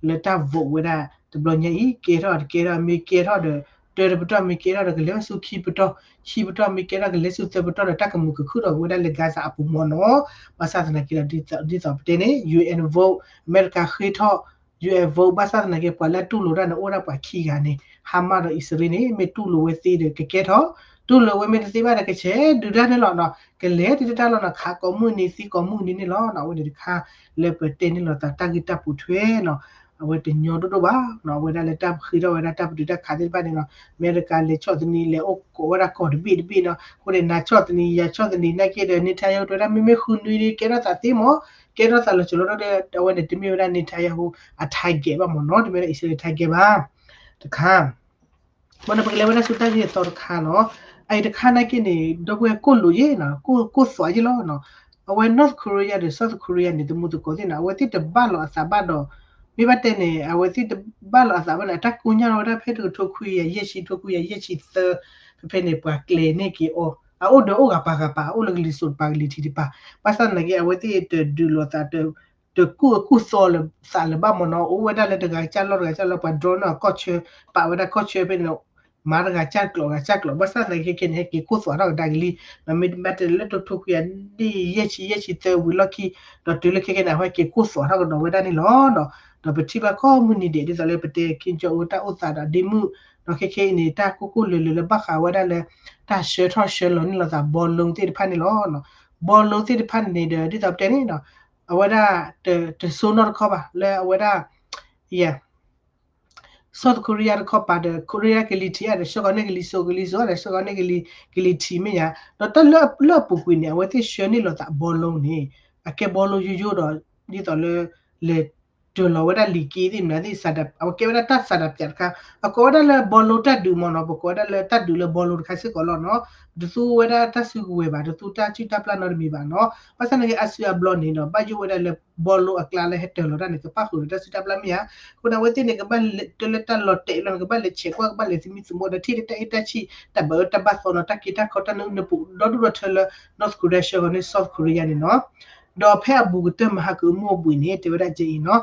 လၢတၢ် vote ဝဲဒၣ်တဘျီညါအံၤ ကဲထီၣ်တကဲထီၣ် မ့ၢ်ကဲထီၣ်ဒီး တၢတပတီၢ် မ့ၢ်ကဲထီၣ်ဒီး ကလဲၤဝဲဆူခံပတီၢ်, ခံပတီၢ် မ့ၢ်ကဲထီၣ် ကလဲၤဆူသၢပတီၢ်ဒီး တၢ်ကမုာ်ကခုၣ်ထီၣ်ဝဲဒၣ်လၢ Gaza အပူၤမ့ၢ်နီၤ. ဘၣ်ဆၣ်သနာ်က့ဒီး ဒ်သိးပတဲန့ၣ် ယူၢ်အဲၣ် vote အမဲရကၤဃ့ထီၣ် ယူၢ်အဲၣ် vote ဘၣ်ဆၣ်သနာ်က့ ပှၤလၢတူၢ်လိာ်တၢ်န့ၣ် အိၣ်ဒၣ်ပှၤခံဂၤန့ၣ် ဟါမၢ်ဒီးအံၣ်စရ့လးန့ၣ် မ့ၢ်တူၢ်လိာ်ဝဲသ့ဒီးကကဲထီၣ်, တူၢ်လိာ်ဝဲမ့ၢ်တသ့ဘၣ်ဒီး ကဆဲးဒုးတၢ်န့ၣ်လီၤနီၤ. ကလဲၤတ့တၢ်လီၤနီၤ, ခးကိးမုၢ်နံၤ သံကိးမုၢ်နံၤန့ၣ်လီၤ. အဝဲန့ၣ်တခါ လၢပတဲန့ၣ်လီၤသးတၢ်ဂ့ၢ်တၢ်ပိာ်ထွဲနီၤ, အဝဲတညီဒိၣ်ဒိၣ်ဘၣ်နီၤ. အဝဲဒၣ်လၢတၢ်ဃ့ထီၣ်ဝဲဒၣ်တၢ်ပတုာ်တၢ်ခးသ့ၣ်တဖၣ်န့ၣ်နီၤ, အမဲရကၤလဲၤဆီၣ်သနံး လဲၤအိၣ်ကိးဝဲဒၣ်ကီၢ်တဘ့ၣ်တဘ့ၣ်နီၤ, အဃိန့ၣ် နၤဆီၣ်သနံး ယၤဆီၣ်သနံး နာ်က့ဒီး Netanyahu တဲဝဲဒၣ် မ့မ့ၢ်ဃုနွံဒီး ကဲထီၣ်သးသ့မ့ၢ် ကဲထီၣ်သးလီၤစိၤလီၤထီၣ်ဒီး အဝဲန့ၣ်တမ့ၢ်ဝဲဒၣ် Netanyahu အ target ဘၣ်မ့ၢ်နီၤ, တမ့ၢ်ဝဲဒၣ်အံၣ်စရ့လး target ဘၣ် တခါ ဘၣ်န့ၣ် ပကလဲၤဝဲဒၣ်ဆူတၢ်ဂ့ၢ်အသီတခါနီၤ. အအံၤတခါနာ်က့န့ၣ် ဒီပုၢ်ဝဲၢ်ကိၢ်လိာ်ယဲနီၤ, ကိၢ်သွးယဲလီၤနီၤ. အဝဲ North Korea ဒီး South Korea န့ၣ် တမူတကိးသ့ၣ်နီၤ, အဝဲသ့ၣ်တဘၣ်လီၤအသးဘၣ်ဒီး မ့ၢ်ဘၣ်တဲန့ၣ် အဝဲသ့ၣ်တဘၣ်လီၤအသးဘၣ်န့ၣ် အတၢ်ကိညၢ်လီၤဝဲဒၣ်ဖဲတကထိခွံကယၤယဲၢ်ဆံ ထိခွံကယၤယဲၢ်ဆံသၢ ဖဲဖဲန့ၣ် ပှၤကျဲၤန့ၢ်က့ၤအီၤ အအိၣ်ဒီးအိၣ်ဂၤပာ်ဂၤပာ် အအိၣ်လၢကလံၤစိးတပၤကလံၤထံးတပၤ, ဘၣ်ဆၣ်သနာ်က့ အဝဲသ့ၣ်တဒုးလိာ်သး တကူၣ်အကူၣ်သီလၢသးလၢၤဘၣ်မ့ၢ်နီၤ, အိၣ်ဝဲဒၣ်လၢတဂၤကစၢ်လီၢ်တဂၤကစၢ်လီၢ် ပှၤ drone န့ၢ်အီၤကီၢ်ဆၢ, ပာ်ဝဲဒၣ်ကီၢ်ဆၢဖဲန့ၣ် မၤတဂၤကစၢ်ကျိးဂၤကစၢ်ကျိး, ဘၣ်ဆၣ်သနာ်က့ခဲန့ၣ် ဟဲက့ၤကိၢ်သွးထီၣ်ကဒါကလံ, မ့ၢ်ဘၣ်တဲလၢတကထိခွံကယၤယဲၢ်ဆံ ယဲၢ်ဆံသၢဝံၤလီၢ်ခံ, ဒီးတုၤလၢခဲခဲန့ၣ် အဝဲက့ၤကိၢ်သွးထီၣ်ကဒီးဝဲဒၣ်န့ၣ်လီၤ. ဒီးပထံၣ်ဘၣ်ကိးမုၢ်နံၤဒဲး ဒ်သိးလၢပတဲ Kim Jong Un တၢ်အိၣ်သးဒီးဒ့မုၣ်, ဒီးခဲခဲအံၤန့ၣ် တၢ်ကိၢ်ကိၢ်လၢၤလၢၤလၢဘၣ်ဃးဝဲဒၣ်လၢ တၢ်ဆှၢထီၣ်ဆှၢလီၤန့ၢ်လိာ်သး ballon သ့ၣ်တဖၣ်န့ၣ်လီၤ. ballon သ့ၣ်တဖၣ်န့ၣ်ဒီး ဒ်သိးပတဲန့ၣ်နီၤ, အဝဲဒၣ် တစိနီတခီဘၣ် လၢအဝဲဒၣ် South Korea တခီပၤဒီး Korea ကလံၤထံးဧါဒီး ဆှၢဃီၤန့ၢ်ကလံၤစိး ကလံၤစိးဒီး ဆှၢဃီၤန့ၢ်ကလံၤထံးမ့ၢ်ဧါ, ဒီးတၢ်လၢအပူၤကွံာ်န့ၣ် အဝဲသ့ၣ်ဆှၢန့ၢ်လိာ်သး ballon န့ၣ် အကဲ ballon ယိယိဒီး ဒ်သိးလၢ လဲၤတၢၤလီၤဝဲဒၣ်လံာ်က့သ့ၣ်မနုၤသ့ၣ် အဝဲကဲဝဲဒၣ်တၢ်ဆန္ဒပြတခါ, အကိးဝဲဒၣ်လၢ ballon တၢ်ဒုးမ့ၢ်နီၤ, ပကိးဝဲဒၣ်လၢတၢ်ဒုးလၢ ballon တခါစ့ၢ်ကီးလီၤနီၤ. တသူဝဲဒၣ်တၢ်စုကဝဲၤဘၣ်, တသူတၢ်စုၣ်တၢ်ပျၢ်နီတမံၤဘၣ်နီၤ. ဘၣ်ဆၣ်သနာ်က့ အါစုအါဘျီန့ၣ်ဒီး ဘၣ်ယိၣ်ဝဲဒၣ်လၢ ballon အကျါလၢဟဲတၢၤလီၤတၢ်န့ၣ် ကပၣ်ဃုာ်ဒီးတၢ်စုၣ်တၢ်ပျၢ်မ့ၢ်ဧါ. အဃိန့ၣ် အဝဲသ့ၣ်န့ၣ် ကဘၣ်လဲၤတၢ်လၢတၢ်လီၤတဲာ်လီၤန့ၣ် ကဘၣ်လဲၤဆဲးကွၢ် ကဘၣ်လဲၤသမံသမိးဒီးထံၣ်လၢတၢ်အဲၣ်တၢ်ဆံၣ် တၢ်ဘၣ်အၢတၢ်ဘၣ်သီနီၤ တၢ်က့ၤတၢ်ခီတၢ်နၢနၢပူၤ ဒီဒူၣ်ဒီထၢလၢ North Korea ဆှၢဃီၤန့ၢ် South Korea န့ၣ်နီၤ. ဒီးဖဲအဘူးကတၢၢ်မဟါကအမူအဘှံးန့ၣ် တဲဝဲဒၣ်ကဲအံၤနီၤ,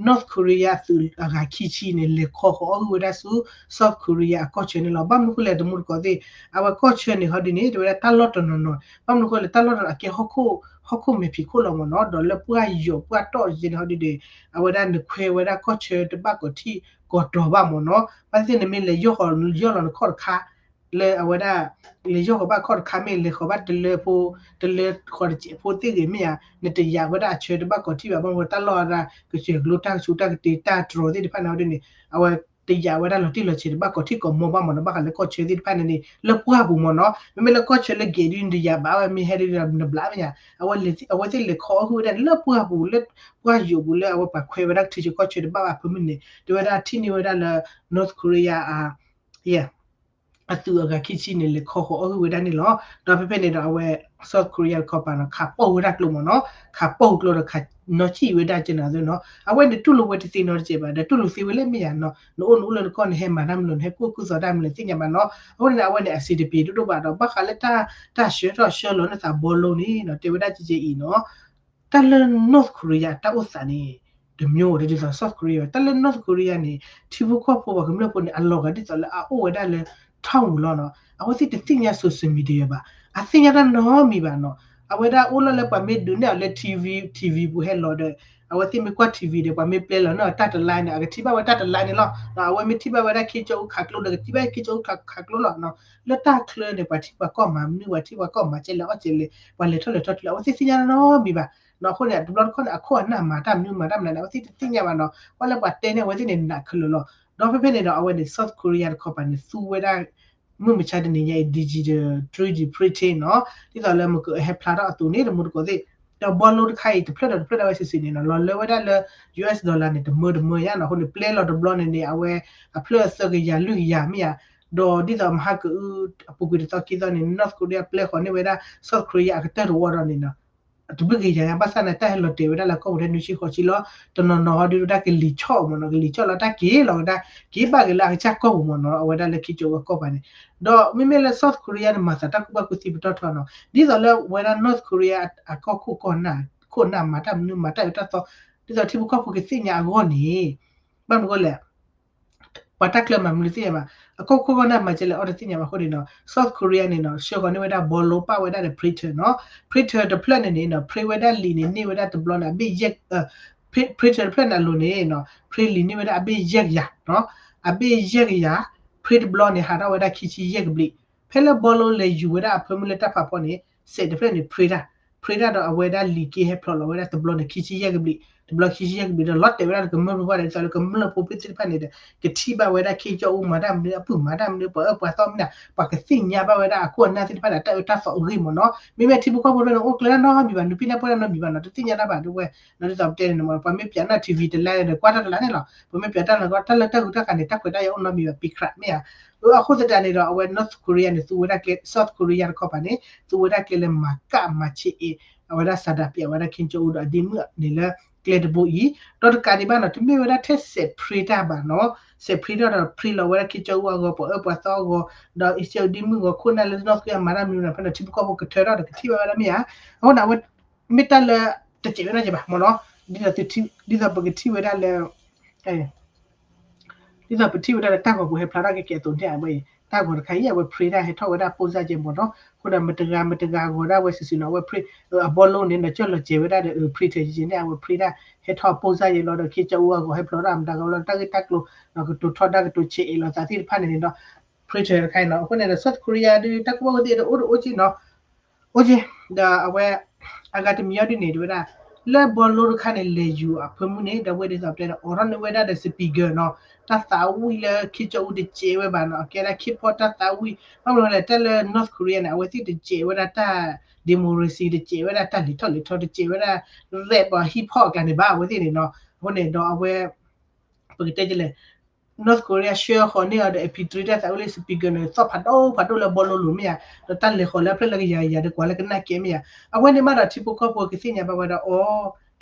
North Korea အသုးအဂၤခံဆံန့ၣ် လဲၤခီဃီၤအီၣ်ဂၢၢ်ဝဲဒၣ်ဆူ South Korea အကီၢ်ဆၢန့ၣ်လီၤ. ဘၣ်မနုၤဃိလဲၣ် တမူတကိးသ့ၣ် အဝဲကီၢ်ဆၢန့ၣ် ဟီဒုန့ၣ် တဲဝဲဒၣ်တၢ်လီၢ်တနီၤနီၤ ဘၣ်မနုၤဃိလဲၣ် တၢ်လီၢ်တနီၤအကဲဟီၣ်ခိၣ် ဟီၣ်ခိၣ်မဲာ်ဖံးခိၣ်လီၤမ့ၢ်နီၤ. ဒီးလၢပှၢ်ယိာ်ပှၢ်တီၢ်ယဲန့ၣ် ဟီဒုဒီး အဝဲဒၣ်နခွဲဝဲဒၣ်ကီၢ်ဆၢတဘၣ်ကီးထံၣ်ကီးတီၤဘၣ်မ့ၢ်နီၤ. ဘၣ်သ့ၣ်နမ့ၢ်လဲၤယီၢ်ဃီၤ ယီၢ်လီၤနခီၣ်တခါ လၢအဝဲဒၣ် လဲၤယီၢ်ဃီၤဘၣ်ခီၣ်တခါ မ့ၢ်လဲၤဃီၤဘၣ်တလၢဖိ တလၢဃီၤတစဲးဖိသ့ၣ်ဂ့ၤမ့ၢ်ဧါ နတယာ်ဝဲဒၣ်အဆၢတဘၣ်ကီးထံၣ်ဘၣ် ဘၣ်မနုၤတၢ်လီၢ်ဝဲဒၣ် ကစၢၢ်ကျိတၢ်ကဆူးတၢ်ကတ့တၢ်တြီၤသ့ၣ်တဖၣ်န့ၣ် ဟီဒုန့ၣ် အဝဲ တယာ်ဝဲဒၣ်လီၤတံၢ်လီၤဆဲးတဘၣ်ကီးထံၣ်ကီးမီၤဘၣ်မ့ၢ်နီၤ. ဘၣ်ဃးလၢကီၢ်ဆၢသ့ၣ်တဖၣ်န့ၣ်န့ၣ် လၢပှၢ်ပူၤမ့ၢ်နီၤ. မ့မ့ၢ်လၢကီၢ်ဆၢလၢဂ့ၤဒု နတယာ်ဘၣ်ဝဲမ့ၢ်ဟဲဒုဒီးနဘျးမ့ၢ်ဧါ. အဝဲသ့ၣ်လဲၤခီအီၣ်ဂၢၢ်ဝဲဒၣ်န့ၣ် လၢပှၢ်ပူၤလၢပှၢ်ယိာ်ပူၤလၢအဝဲပှၤ ခွဲး ဝဲဒၣ်ကထံဆၢကီၢ်ဆၢတဘၣ်ဘၣ်ဖဲမုၢ်န့ၣ် တဲဝဲဒၣ်ထံၣ်န့ၢ်ဝဲဒၣ်လၢ North Korea အ အသုးအဂၤခံဆံန့ၣ် လဲၤခီဃီၤအီၣ်ဂၢၢ်ဝဲဒၣ်န့ၣ်လီၤ. ဒီးဖဲဖဲန့ၣ်ဒီးအဝဲ South Korea တခီပၤနီၤ ခးပိာ်ဝဲဒၣ်ကျိမ့ၢ်နီၤ, ခးပိာ်ကျိဒီးခးနီၣ်စံၣ်ဝဲဒၣ်ကဲနီၤသ့နီၤ. အဝဲန့ၣ်တူၢ်လိာ်ဝဲတသ့နီတစဲးဘၣ် ဒီးတူၢ်လိာ်သ့ဝဲလၢမ့ၢ်ယါနီၤ, နအိၣ်နအိၣ်လၢနကီၢ်န့ၣ် ဟဲမၤတၢ်မနုၤလဲၣ် နဟဲကူၣ်ကူၣ်သီတၢ်မနုၤလဲၣ်သ့ၣ်ညါဘၣ်နီၤ. အဃိန့ၣ် အဝဲန့ၣ် အစံးတပ့ၤဒိၣ်ဒိၣ်ဘၣ်ဒီး ဘၣ်ဃးလၢတၢ် တၢ်ဆှၢထီၣ်ဆှၢလီၤန့ၢ်သးဘီလိန့ၣ်နီၤ တဲဝဲဒၣ်ကဲကဲအံၤနီၤ တၢ်လၢ North Korea တၢ်အိၣ်သးန့ၣ် တမျိုး ဒ်သိး South Korea တၢ်လၢ North Korea န့ၣ် ထံဖိကီၢ်ဖိပှၤကမျၢၢ်ဖိန့ၣ် အလီၤဂာ်ဒ်သိးလၢအအိၣ်ဝဲဒၣ်လၢ ထီၣ်ဝူၤလီၤနီၤ. အဝဲသ့ၣ်တသ့ၣ်ညါ social media ဘၣ်, အသ့ၣ်ညါတၢ်နီတမံၤဘၣ်နီၤ. အဝဲဒၣ်အိၣ်လီၤလၢပှၤမ့ၢ်ဒုးနဲၣ်အီၤလၢ TV TV ပူၤဟဲလီၤဒီး အဝဲသ့ၣ်မ့ၢ်ကွၢ် TV ဒီး ပှၤမ့ၢ်ပျဲလီၤန့ၢ်အီၤတၢ်တလါန့ၣ် အကထံၣ်ဘၣ်ဝဲတၢ်တလါန့ၣ်လီၤ. အဝဲမ့ၢ်ထံၣ်ဘၣ်ဝဲဒၣ် Kim Jong Un ခးကျိဒီး ကထံၣ်ဘၣ် Kim Jong Un ခးကျိလီၤနီၤ. လၢတၢ်ချၢန့ၣ် ပှၤထံၣ်ပှၤကီၢ်မၤမနုၤ ပှၤထံၣ်ပှၤကီၢ်မၤကဲလဲၣ်အီၣ်ကဲလဲၣ် ပှၤလဲၤထီၣ်လဲၤထီၣ်တုၤလၢ အဝဲသ့ၣ်သ့ၣ်ညါနီတမံၤဘၣ်နီၤ. အဃိန့ၣ် တဘျီတခီၣ်န့ၣ် အခိၣ်အနၢ်မၤတၢ်မနုၤမၤတၢ်မနုၤန့ၣ် အဝဲသ့ၣ်တသ့ၣ်ညါဘၣ်နီၤ. ကွၢ်လၢပှၤတဲန့ၣ် အဝဲသ့ၣ်န့ၣ် နးခဲလၢာ်လီၤ. ဒီးဖဲဖဲန့ၣ်ဒီး အဝဲန့ၣ် South Korea တခီပၤန့ၣ် သူဝဲဒၣ် မုၢ်မဆါတနံၤညါအံၤ digital three D printing နီၤ, ဒ်သိးလၢမ့ၢ်ကဟဲဖျါထီၣ်အသိးန့ၣ် တမူတကိးသ့ၣ်, ဒီးဘီလိတခါအံၤ တဖျၢၣ်ဒီးတဖျၢၣ်ဒၣ်ဝဲစုာ်စုာ်န့ၣ်နီၤ လီၤလၢဝဲဒၣ်လၢ U S dollar န့ၣ် တမၢတမၢယါနီၤ, အဃိန့ၣ် ပျဲလီၤတဘျီန့ၣ်န့ၣ် အဝဲအဖျၢၣ်သၢကယၤလွံၢ်ကယၤမ့ၢ်ဧါ, ဒီးဒ်သိးမဟါကအု အပူၤကွံာ်တသီခံသီန့ၣ် North Korea ပျဲဃီၤန့ၢ်ဝဲဒၣ် South Korea အကတၢၢ်တဝီဒီးန့ၣ်နီၤ တဘျုးကယၤညါ ဘၣ်ဆၣ်န့ၣ် တၢ်ဟဲလီၤတဲာ်ဝဲဒၣ်လၢကီၢ်ပူၤထဲနွံဆံဃိးဆံလီၤ, တနီၤနီၤဟီဒုးဝဲဒၣ်ကလံၤဆီၣ်မ့ၢ်နီၤ, ကလံၤဆီၣ်လီၤတၢ်က့ၤလီၤဝဲဒၣ် က့ၤဘၣ်က့ၤလၢအကစၢ်ကီၢ်ပူၤမ့ၢ်နီၤ, အဝဲဒၣ်လၢခံကၠိအကီၢ်ပူၤန့ၣ်, ဒီးမ့မ့ၢ်လၢ South Korea န့ၣ် မၤသးတၢ်ကူၣ်ဘၣ်ကူၣ်သ့ပတီၢ်ထီနီၤ, ဒ်သိးလၢဝဲဒၣ် North Korea အကီၢ်ခိၣ်ကီၢ်နၢ် ခိၣ်နၢ်မၤတၢ်မနုၤမၤတၢ်အၢတၢ်သီ, ဒ်သိးထံဖိကီၢ်ဖိကသ့ၣ်ညါအဂီၢ်န့ၣ် ဘၣ်မနုၤအဃိလဲၣ် ပှၤတၢ်ချၢမၤမနုၤသ့ၣ်ညါဘၣ်, အကီၢ်ခိၣ်ကီၢ်နၢ်မၤကဲလဲၣ်အီၤတသ့ၣ်ညါဘၣ်အဃိန့ၣ်နီၤ, South Korea န့ၣ်နီၤ ဆှၢဃီၤန့ၢ်ဝဲဒၣ်ဘီလိပာ်ဝဲဒၣ်ဒီး printer နီၤ, printer တဖျၢၣ်န့ၣ်န့ၣ်နီၤ print ဝဲဒၣ်လံာ်န့ၣ် န့ၢ်ဝဲဒၣ်တဘျီန့ၣ် အဘ့ၣ်ယဲၢ် print- printer တဖျၢၣ်န့ၣ်အလိၤန့ၣ်နီၤ print လံာ်န့ၢ်ဝဲဒၣ်အဘ့ၣ်ယဲၢ်ကယၤနီၤ, အဘ့ၣ်ယဲၢ်ကယၤ print တဘျီန့ၣ် ဟးထီၣ်ဝဲဒၣ်ခံဆံယဲၢ်ကဘျံး, ဖဲလၢဘီလိလဲၤယူၤဝဲဒၣ်အဖၢမုၢ်လၢတၢ်ဖးဖီန့ၣ် စဲးတဖျၢၣ်န့ၣ် print တၢ် print တၢ်ဒီးအဝဲဒၣ်လံာ်က့ဟဲဖျိးလီၤဝဲဒၣ်တဘျီန့ၣ် ခံဆံယဲၢ်ကဘျံး, တဘျီခံဆံယဲၢ်ကဘျံးဒီး လီၤတဲာ်ဝဲဒၣ်ဒီးကမျၢၢ်ဖိဘၣ်ဒီး ဒ်သိးလၢကမျၢၢ်ဖိသ့ၣ်တဖၣ်န့ၣ်ဒီး ကထံၣ်ဘၣ်ဝဲဒၣ်ခ့ကၠီအူမၤတၢ်မနုၤ အပုၢ်မၤတၢ်မနုၤ ပှၤအၢပှၤသီမနုၤ ပှၤကသ့ၣ်ညါဘၣ်ဝဲဒၣ်အခိၣ်အနၢ်သ့ၣ်တဖၣ်န့ၣ် တၢ်အၢတၢ်သီအဂ့ၢ်မ့ၢ်နီၤ, မ့မ့ၢ်ထံဖိကီၢ်ဖိဖဲန့ၣ် အိၣ်ကျဲတၢ်နီတမံၤဘၣ် နုာ်ပံနၢ်ပှဲၤတၢ်နီတမံၤဘၣ်နီၤ တသ့ၣ်ညါတၢ်ဘၣ်ဒ်ဝဲ, ဒ်သိးပတဲန့ၣ် ပှၤမ့ၢ်ပၠးနီၣ် ထံဝံၤ တလါဒီး ကွၢ်တၢ်တလါန့ၣ်လီၤ ပှၤမ့ၢ်ပၠးတၢ်လၢတၢ်လၢတၢ်ဂုၤတၢ်ဂၤန့ၣ် တၢ်ခွဲးတၢ်ယာ်အိၣ်နီတမံၤဘၣ် ပံခရးမ့ၢ်ဧါ, အဃိသတးန့ၣ်ဒီး အဝဲ North Korea န့ၣ် သူဝဲဒၣ်ကျဲ South Korea တခီပၤန့ၣ် သူဝဲဒၣ်ကျဲလၢမၤကၣ်မၤဆံးအ့ အဝဲဒၣ် စးဒးပၠး ဝဲဒၣ်ခ့ကၠီအူဒီးအဒ့မုၣ်န့ၣ်လၢ ကျဲတဘိအံၤ, ဒီးတကးဒံးဘၣ်နီၤ တမ့ၢ်ဝဲဒၣ်ထဲစဲး print တၢ်ဘၣ်နီၤ, စဲး print တၢ်ဒီး print လီၤဝဲဒၣ်ခ့ကၠီအူအဂီၢ် ပှၤအၢပှၤသီအဂီၢ်, ဒီးအံၤဒ့မုၣ်ဂီၢ် ခိၣ်နၢ်လၢ North Korea မၤတၢ်မနုၤမနုၤဖဲန့ၣ် ထံဖိကီၢ်ဖိကထၢထီၣ်ဒီးကထံၣ်ဘၣ်ဝဲဒၣ်မ့ၢ်ဧါ, အဃိန့ၣ် အဝဲ မ့ၢ်တၢ်လၢ တစဲးဝဲနီတစဲးဘၣ်မ့ၢ်နီၤ, ဒ်သိးပကထံၣ်ဝဲဒၣ်လၢ ဒ်သိးပထံၣ်ဝဲဒၣ်လၢတၢ်ဂီၤပူၤဟဲဖျါထီၣ်ကဲကဲအသိးန့ၣ် အဝဲအံၤ တၢ်ဂီၤတခါအံၤ အဝဲ print တၢ်ဟဲထီၣ်ဝဲဒၣ် ပိၢ်စၢ်ကဲမ့ၢ်နီၤ, အဃိဒီးမတဂၤမတဂၤဂီၤဒၣ်ဝဲစုာ်စုာ်နီၤ အဝဲ print အဘီလိန့ၣ် နကၠီၣ်လီၤစဲးဝဲဒၣ်ဒီး print တယဲန့ၣ် အဝဲ print တၢ်ဟဲထီၣ်ပိၢ်စၢ်ယဲလီၤဒီး ခ့ကၠီအူအဂီၢ်ဟဲဖျိးထီၣ်မတၤဂၤလီၤ တၢ်ဂ့ၢ်တၢ်ကျိၤ ကတိၤထီၣ်တၢ်ကတိၤဆဲးအ့ၣ်လိာ်သးသ့ၣ်တဖၣ်န့ၣ်န့ၣ်ဒီး print တခါအံၤနီၤ, အဃိန့ၣ်ဒီး South Korea ဒုး တၢ်ကူၣ်ဘၣ်ကူၣ်သ့ဒီးအိၣ်တအိၣ်က့နီၤ အိၣ်က့, ဒီးအဝဲ အဂၤတမံၤအီၤဒ်န့ၣ် တဲဝဲဒၣ် လၢဘီလိတခါန့ၣ် လဲၤယူၤအဖၢမုၢ်န့ၣ် ဒီးဝဲဒ်သိးပတဲန့ၣ် အိးထီၣ်န့ၢ်ဝဲဒၣ်ဒီး speaker နီၤ, တၢ်သးဝံၣ်လၢခ့ကၠီအူတစဲးဝဲဘၣ်နီၤ, အကဲဒၣ် K-pop တၢ်သးဝံၣ်, ဘၣ်မနုၤလဲၣ် တၢ်လၢ North Korea န့ၣ် အဝဲသ့ၣ်တစဲးဝဲဒၣ်တၢ် democracy တစဲးဝဲဒၣ်တၢ်လံၤထီၣ်လံၤထီ တစဲးဝဲဒၣ် rap ဒီး hip hop အကျါန့ၣ်ဘၣ် အဝဲသ့ၣ်န့ၣ်နီၤ, အဃိန့ၣ်ဒီးအဝဲ ပကတဲဒ်လဲၣ် North Korea ဆှၢဃီၤန့ၢ်အီၤဒီး MP three တၢ်သးဝံၣ်လၢ speaker န့ၣ် သီၣ်ဖးဒိၣ်ဖးဒိၣ်လၢဘီလိလိၤမ့ၢ်ဧါ, ဒီးတၢ်လဲၤဃီၤလၢအဖျၢၣ်လၢကယၤကယၤဒီး ကွၢ်လၢကနၣ်ကဲမ့ၢ်ဧါ, အဝဲန့ၣ်မးဒီးထံဖိကီၢ်ဖိကသ့ၣ်ညါဘၣ်ဝဲဒၣ် အိ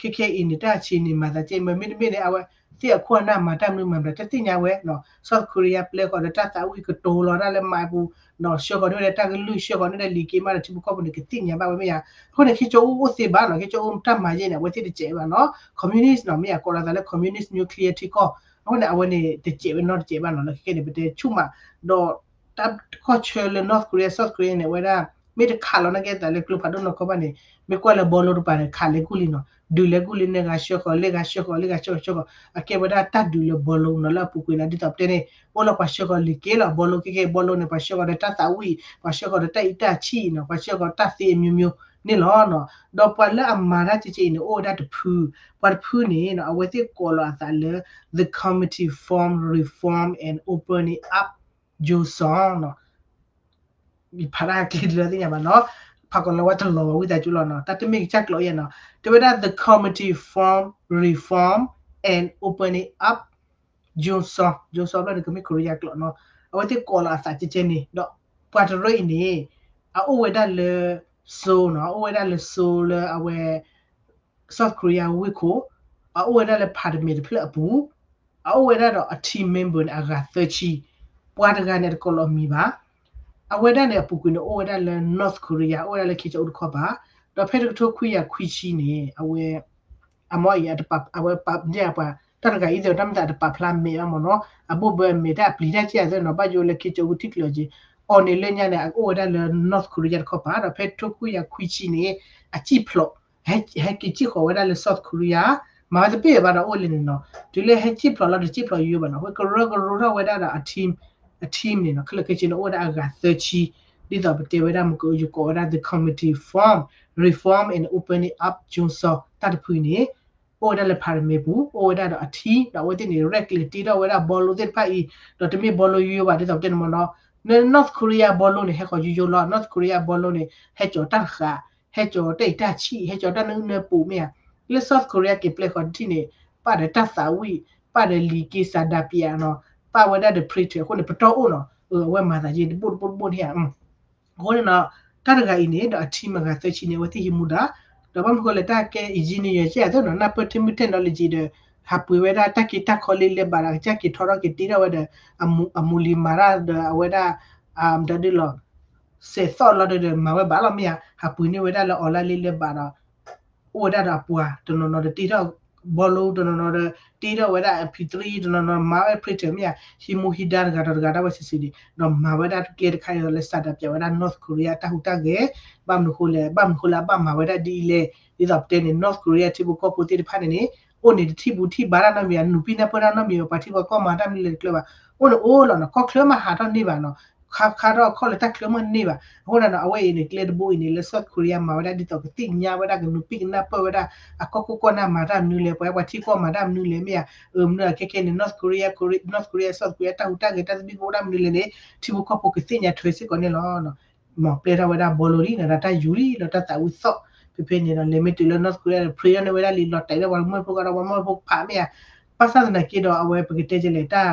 ခဲခဲအံၤန့ၣ် တၢ်ဆံးန့ၣ် မၤသးကဲ မ့မ့ၢ်တမ့ၢ်န့ၣ် အဝဲသ့ၣ်အခိၣ်အနၢ်မၤတၢ်မနုၤမၤဘျီ တသ့ၣ်ညါဝဲနီၤ, South Korea ပျဲဃီၤဒီးတၢ်သးဝံၣ်ကတိၤလီၤတၢ်လၢမၤပူၤ ဒီးဆှၢဃီၤန့ၢ်ဝဲဒၣ်တၢ်ကလုၢ် ဆှၢဃီၤန့ၢ်ဝဲဒၣ်လံာ်က့မးဒီး ထံဖိကီၢ်ဖိန့ၣ် ကသ့ၣ်ညါဘၣ်ဝဲမ့ၢ်ဧါ, အဃိန့ၣ် ခ့ကၠီအူအိၣ်သ့ဘၣ်နီၤ, ခ့ကၠီအူတၢ်မၤယဲၢ်န့ၣ် အဝဲသ့ၣ်တစဲးဘၣ်နီၤ, communist နီၤ မ့ၢ်ဧါ ကိးလီၤသးလၢ communist nuclear ထံကီၢ်, အဃိန့ၣ် အဝဲန့ၣ် တစဲးဝဲနီတစဲးဘၣ်နီၤ, လၢခဲခဲန့ၣ် ပတဲဆူၣ်မး, ဒီးတၢ်ကီၢ်ဆၢလၢ North Korea South Korea န့ၣ် အဝဲဒၣ် မ့ၢ်တခးလီၤနာ်က့သးလၢကျိဖးဒိၣ်နီၢ်ကီၢ်ဘၣ်န့ၣ် မ့ၢ်ကွၢ်လၢဘီလိတပၤန့ၣ် ခးလဲၤကူၣ်လံနီၤ, ဒုးလဲၤကူၣ်လံန့ၣ် ဂၤဆှၢဃီၤ လၢဂၤဆှၢဃီၤ လၢဂၤဆှၢဃီၤဆှၢဃီၤ အကဲဝဲဒၣ်တၢ်ဒုးလၢဘီလိနီၤ, လၢအပူၤကွံာ်န့ၣ် ဒ်သိးပတဲန့ၣ် အိၣ်လၢပှၤဆှၢဃီၤလံာ်က့လီၤ, ဘီလိ ခဲခဲ ဘီလိန့ၣ် ပှၤဆှၢဃီၤဒီးတၢ်သးဝံၣ်, ပှၤဆှၢဃီၤဒီးတၢ်အံးတၢ်ဆံၣ်နီၤ, ပှၤဆှၢဃီၤတၢ်သ့အမျိုးမျိုးန့ၣ်လီၤနီၤ, ဒီးပှၤလၢအမၤတၢ်ကဲကဲအံၤန့ၣ် အိၣ်ဝဲဒၣ်တဖု, ပှၤတဖုန့ၣ်နီၤ အဝဲသ့ၣ်ကိးလီၤအသးလၢ The Committee Form Reform and Opening Up Joseon နီၤ ယဖးတၢ်ကျ့တလၢသ့ၣ်ညါဘၣ်နီၤ, ဖးကီးလၢဝဲတလီၤဝံသးစူၤလီၤနီၤ, တၢ်တမ့ၢ်ကစၢ်ကျိာ်ယဲနီၤ, တဲဝဲဒၣ် The Committee Form Reform and Opening Up Joseon, Joseon ဘျီန့ၣ် ကမ့ၢ် Korea ကျိာ်နီၤ, အဝဲသ့ၣ်ကိးလီၤအသးကဲကဲန့ၣ်ဒီး ပှၤတရၢအံၤန့ၣ် အအိၣ်ဝဲဒၣ်လၢ Seoul နီၤ, အအိၣ်ဝဲဒၣ်လၢ Seoul လၢအဝဲ South Korea ဝ့ၢ်ခိၣ်, အအိၣ်ဝဲဒၣ်လၢ parliament တဖျၢၣ်အပူၤ, အအိၣ်ဝဲဒၣ်ဒီးအ team member န့ၣ် အဂၤသၢဆံ, ပှၤတဂၤန့ၣ် တကိးလီၤမံၤဘၣ်, အဝဲဒၣ်န့ၣ် အပူၤကွံာ်န့ၣ် အိၣ်ဝဲဒၣ်လၢ North Korea အိၣ်ဝဲဒၣ်လၢခ့ကၠီအူတခီပၤ, ဒီးဖဲတကထိခွံကယၤခွံဆံန့ၣ် အဝဲ အမ့ၢ်အံၤ အတပာ် အဝဲပာ် ဒ်အပှၤ တၢ်တဂၤအံၤသ့ၣ် တၢ်မ့ၢ်သးတပာ်ဖျါမဲာ်ဘၣ်မ့ၢ်နီၤ, အဘိၣ်ဘၢအမဲာ်တၢ်အပျံၤတၢ်ကဲအသ့ၣ်နီၤ, ဘၣ်ယိၣ်လၢခ့ကၠီအူထံၣ်ကျၢၤက့ၤ, အီၤန့ၣ်လၢညါန့ၣ် အအိၣ်ဝဲဒၣ်လၢ North Korea တခီပၤ, ဒီးဖဲတကထိခွံကယၤခွံဆံန့ၣ် အစံၣ်ဖျိး ဟဲ ဟဲက့ၤစံၣ်ဃီၤဝဲဒၣ်လၢ South Korea, မၤဝဲတဘ့ၣ်ဘၣ်ဒီးအိၣ်လံန့ၣ်နီၤ, တုၤလၢဟဲစံၣ်ဖျိးလီၤ တစံၣ်ဖျိးယိယိဘၣ်နီၤ, ဝဲကရၢကရိထီၣ်ဝဲဒၣ်ဒီးအ team, အ team န့ၣ်နီၤ, ခဲလၢာ်ခဲဆ့န့ၣ် အိၣ်ဝဲဒၣ်အဂၤသၢဆံ, ဒ်သိးပတဲဝဲဒၣ် မ့ၢ်ကယိၤကိးဝဲဒၣ် The Committee Form, Reform and Opening Up Joseon တၢ်တဖုန့ၣ် အိၣ်ဝဲဒၣ်လၢ parliament ပူၤ, အိၣ်ဝဲဒၣ်ဒီးအ team, ဒီးအဝဲသ့ၣ်န့ၣ် ရဲၣ်ကျဲၤတ့ထီၣ်ဝဲဒၣ်ဘီလိသ့ၣ်တဖၣ်အံၤ, ဒီးတမ့ၢ်ဘီလိယိယိဘၣ် ဒ်သိးပတဲန့ၣ်မ့ၢ်နီၤ, North Korea ဘီလိန့ၣ် ဟဲဃီၤယိယိလီၤ. North Korea ဘီလိန့ၣ် ဟဲကၠီၤတၢ်တဃာ်, ဟဲကၠီၤတၢ်အံၤတၢ်ဆံး, ဟဲကၠီၤတၢ်နၢအုၣ်နၢပူၤမ့ၢ်ဧါ. လၢ South Korea က့ၤပျဲဃီၤတထံၣ်န့ၣ် ပာ်ဒီးတၢ်သးဝံၣ်, ပာ်ဒီးလံာ်က့ၤစးဒးပၠးနီၤ, ပာ်ဝဲဒၣ်ဒီး predator အဃိန့ၣ် ပတီၢ်အိၣ်နီၤ, အဝဲမၤသးယ့ၢ်တဘိၣ်တဘိၣ်တဘိၣ်န့ၣ်ဧါ. အဃိန့ၣ်နီၤ, တၢ်တဂၤအံၤန့ၣ်ဒီး အထံမဂၤသၢဆံန့ၣ် အဝဲသ့ၣ်ဟံးမူဒါ, ဒီးဘၣ်မနုၤဃိလဲၣ် တၢ်ကဲ engineer ယဲၢ်အသိးနီၤ, နၢ်ပၢၢ်ထံမုၢ် technology ဒီး ဟးပှ့ၤဝဲဒၣ်တၢ်က့တၢ်ခီလၢလဲၤဘၣ်ဒီး ကစၢ်က့ၤထီထီၣ်က့ၤတ့ထီၣ်ဝဲဒီး အမူလံၤမၤတၢ်ဒီးအဝဲဒၣ် ဒီးဒ်လီၤ စဲးသီၣ်လီၤဒီး မၤဝဲဘၣ်လီၤမ့ၢ်ဧါ, ဟးပှ့ၤန့ၢ်ဝဲဒၣ်လၢ online လၢလဲၤဘၣ်ဒီး အိၣ်ဝဲဒၣ်ဒီးအပှၤတနီၤနီၤဒီးတ့ထီၣ် ဘီလိတနီၤနီၤဒီး တ့ထီၣ်ဝဲဒၣ် MP three တနီၤနီၤ မၤဝဲ predator မ့ၢ်ဧါ, ဟံးမူဟံးဒါတဂၤဒီးတဂၤဒၣ်ဝဲစုာ်စုာ်န့ၣ် ဒီးမၤဝဲဒၣ်ကျဲတခါအံၤဒီး လဲၤစးဒးပၠးဝဲဒၣ် North Korea တၢ်ဟူးတၢ်ဂဲၤ, ဘၣ်မနုၤဃိလဲၣ်, ဘၣ်မနုၤဃိလၢအဘၣ်မၤဝဲဒၣ်ဒ်အံၤလဲၣ်, ဒ်သိးပတဲန့ၣ် North Korea ထံဖိကီၢ်ဖိသ့ၣ်တဖၣ်န့ၣ်န့ၣ် အိၣ်န့ၣ်တထံၣ်ပူၤထံၣ်ဘါတၢ်နီတမံၤဘၣ်, နုာ်ပံၢ်နၢ်ပၢၢ်တၢ်နီတမံၤဘၣ်, ပှၤထံပှၤကီၢ်မၤတၢ်မနုၤလဲၣ်တကျၢၤဘၣ်, အိၣ်န့ၣ်အိၣ်လီၤနီၤ, ကီၢ်ချၢမးဟးထီၣ်န့ၢ်ဘၣ်နီၤ, ခါခါထီၣ်ခီၣ်လၢတၢ်ချၢမးန့ၢ်ဘၣ်, အဃိန့ၣ်နီၤ အဝဲအံၤန့ၣ် ကျဲတဘိအံၤန့ၣ် လၢ South Korea မၤဝဲဒၣ်ဒ်သိးကသ့ၣ်ညါဝဲဒၣ် ကနုာ်ပံၢ်ကနၢ်ပၢၢ်ဝဲဒၣ် အကီၢ်ခိၣ်ကီၢ်နၢ်မၤတၢ်မနုၤလဲၣ်, ပှၤပှၤထံကီၢ်မၤတၢ်မနုၤလဲၣ်မ့ၢ်ဧါ, မနုၤအခဲခဲန့ၣ် North Korea, North Korea South Korea တၢ်ဟူးတၢ်ဂဲၤတၢ်သဘံၣ်ကဘီတၢ်မနုၤလဲၣ်န့ၣ် ထံဖိကီၢ်ဖိကသ့ၣ်ညါထွဲစ့ၢ်ကီးန့ၣ်လီၤ. မ့ၢ်ပျဲထီၣ်ဝဲဒၣ်ဘီလိလံနီၤ, ဒီးတၢ်ယူၤလံ ဒီးတၢ်သးဝံၣ်သီၣ်, ဖဲဖဲန့ၣ်ဒီး လဲၤမ့ၢ်တုၤလၢ North Korea ဒီး ဖရ့ထီၣ်န့ၢ်ဝဲဒၣ်လံ လီၤတဲာ်လၢပှၤကမျၢၢ်ဖိကဒီး ပှၤကမျၢၢ်ဖိကဖးမ့ၢ်ဧါ, ဘၣ်ဆၣ်သနာ်က့ဒီး အဝဲပကတဲကလဲၣ်တၢ်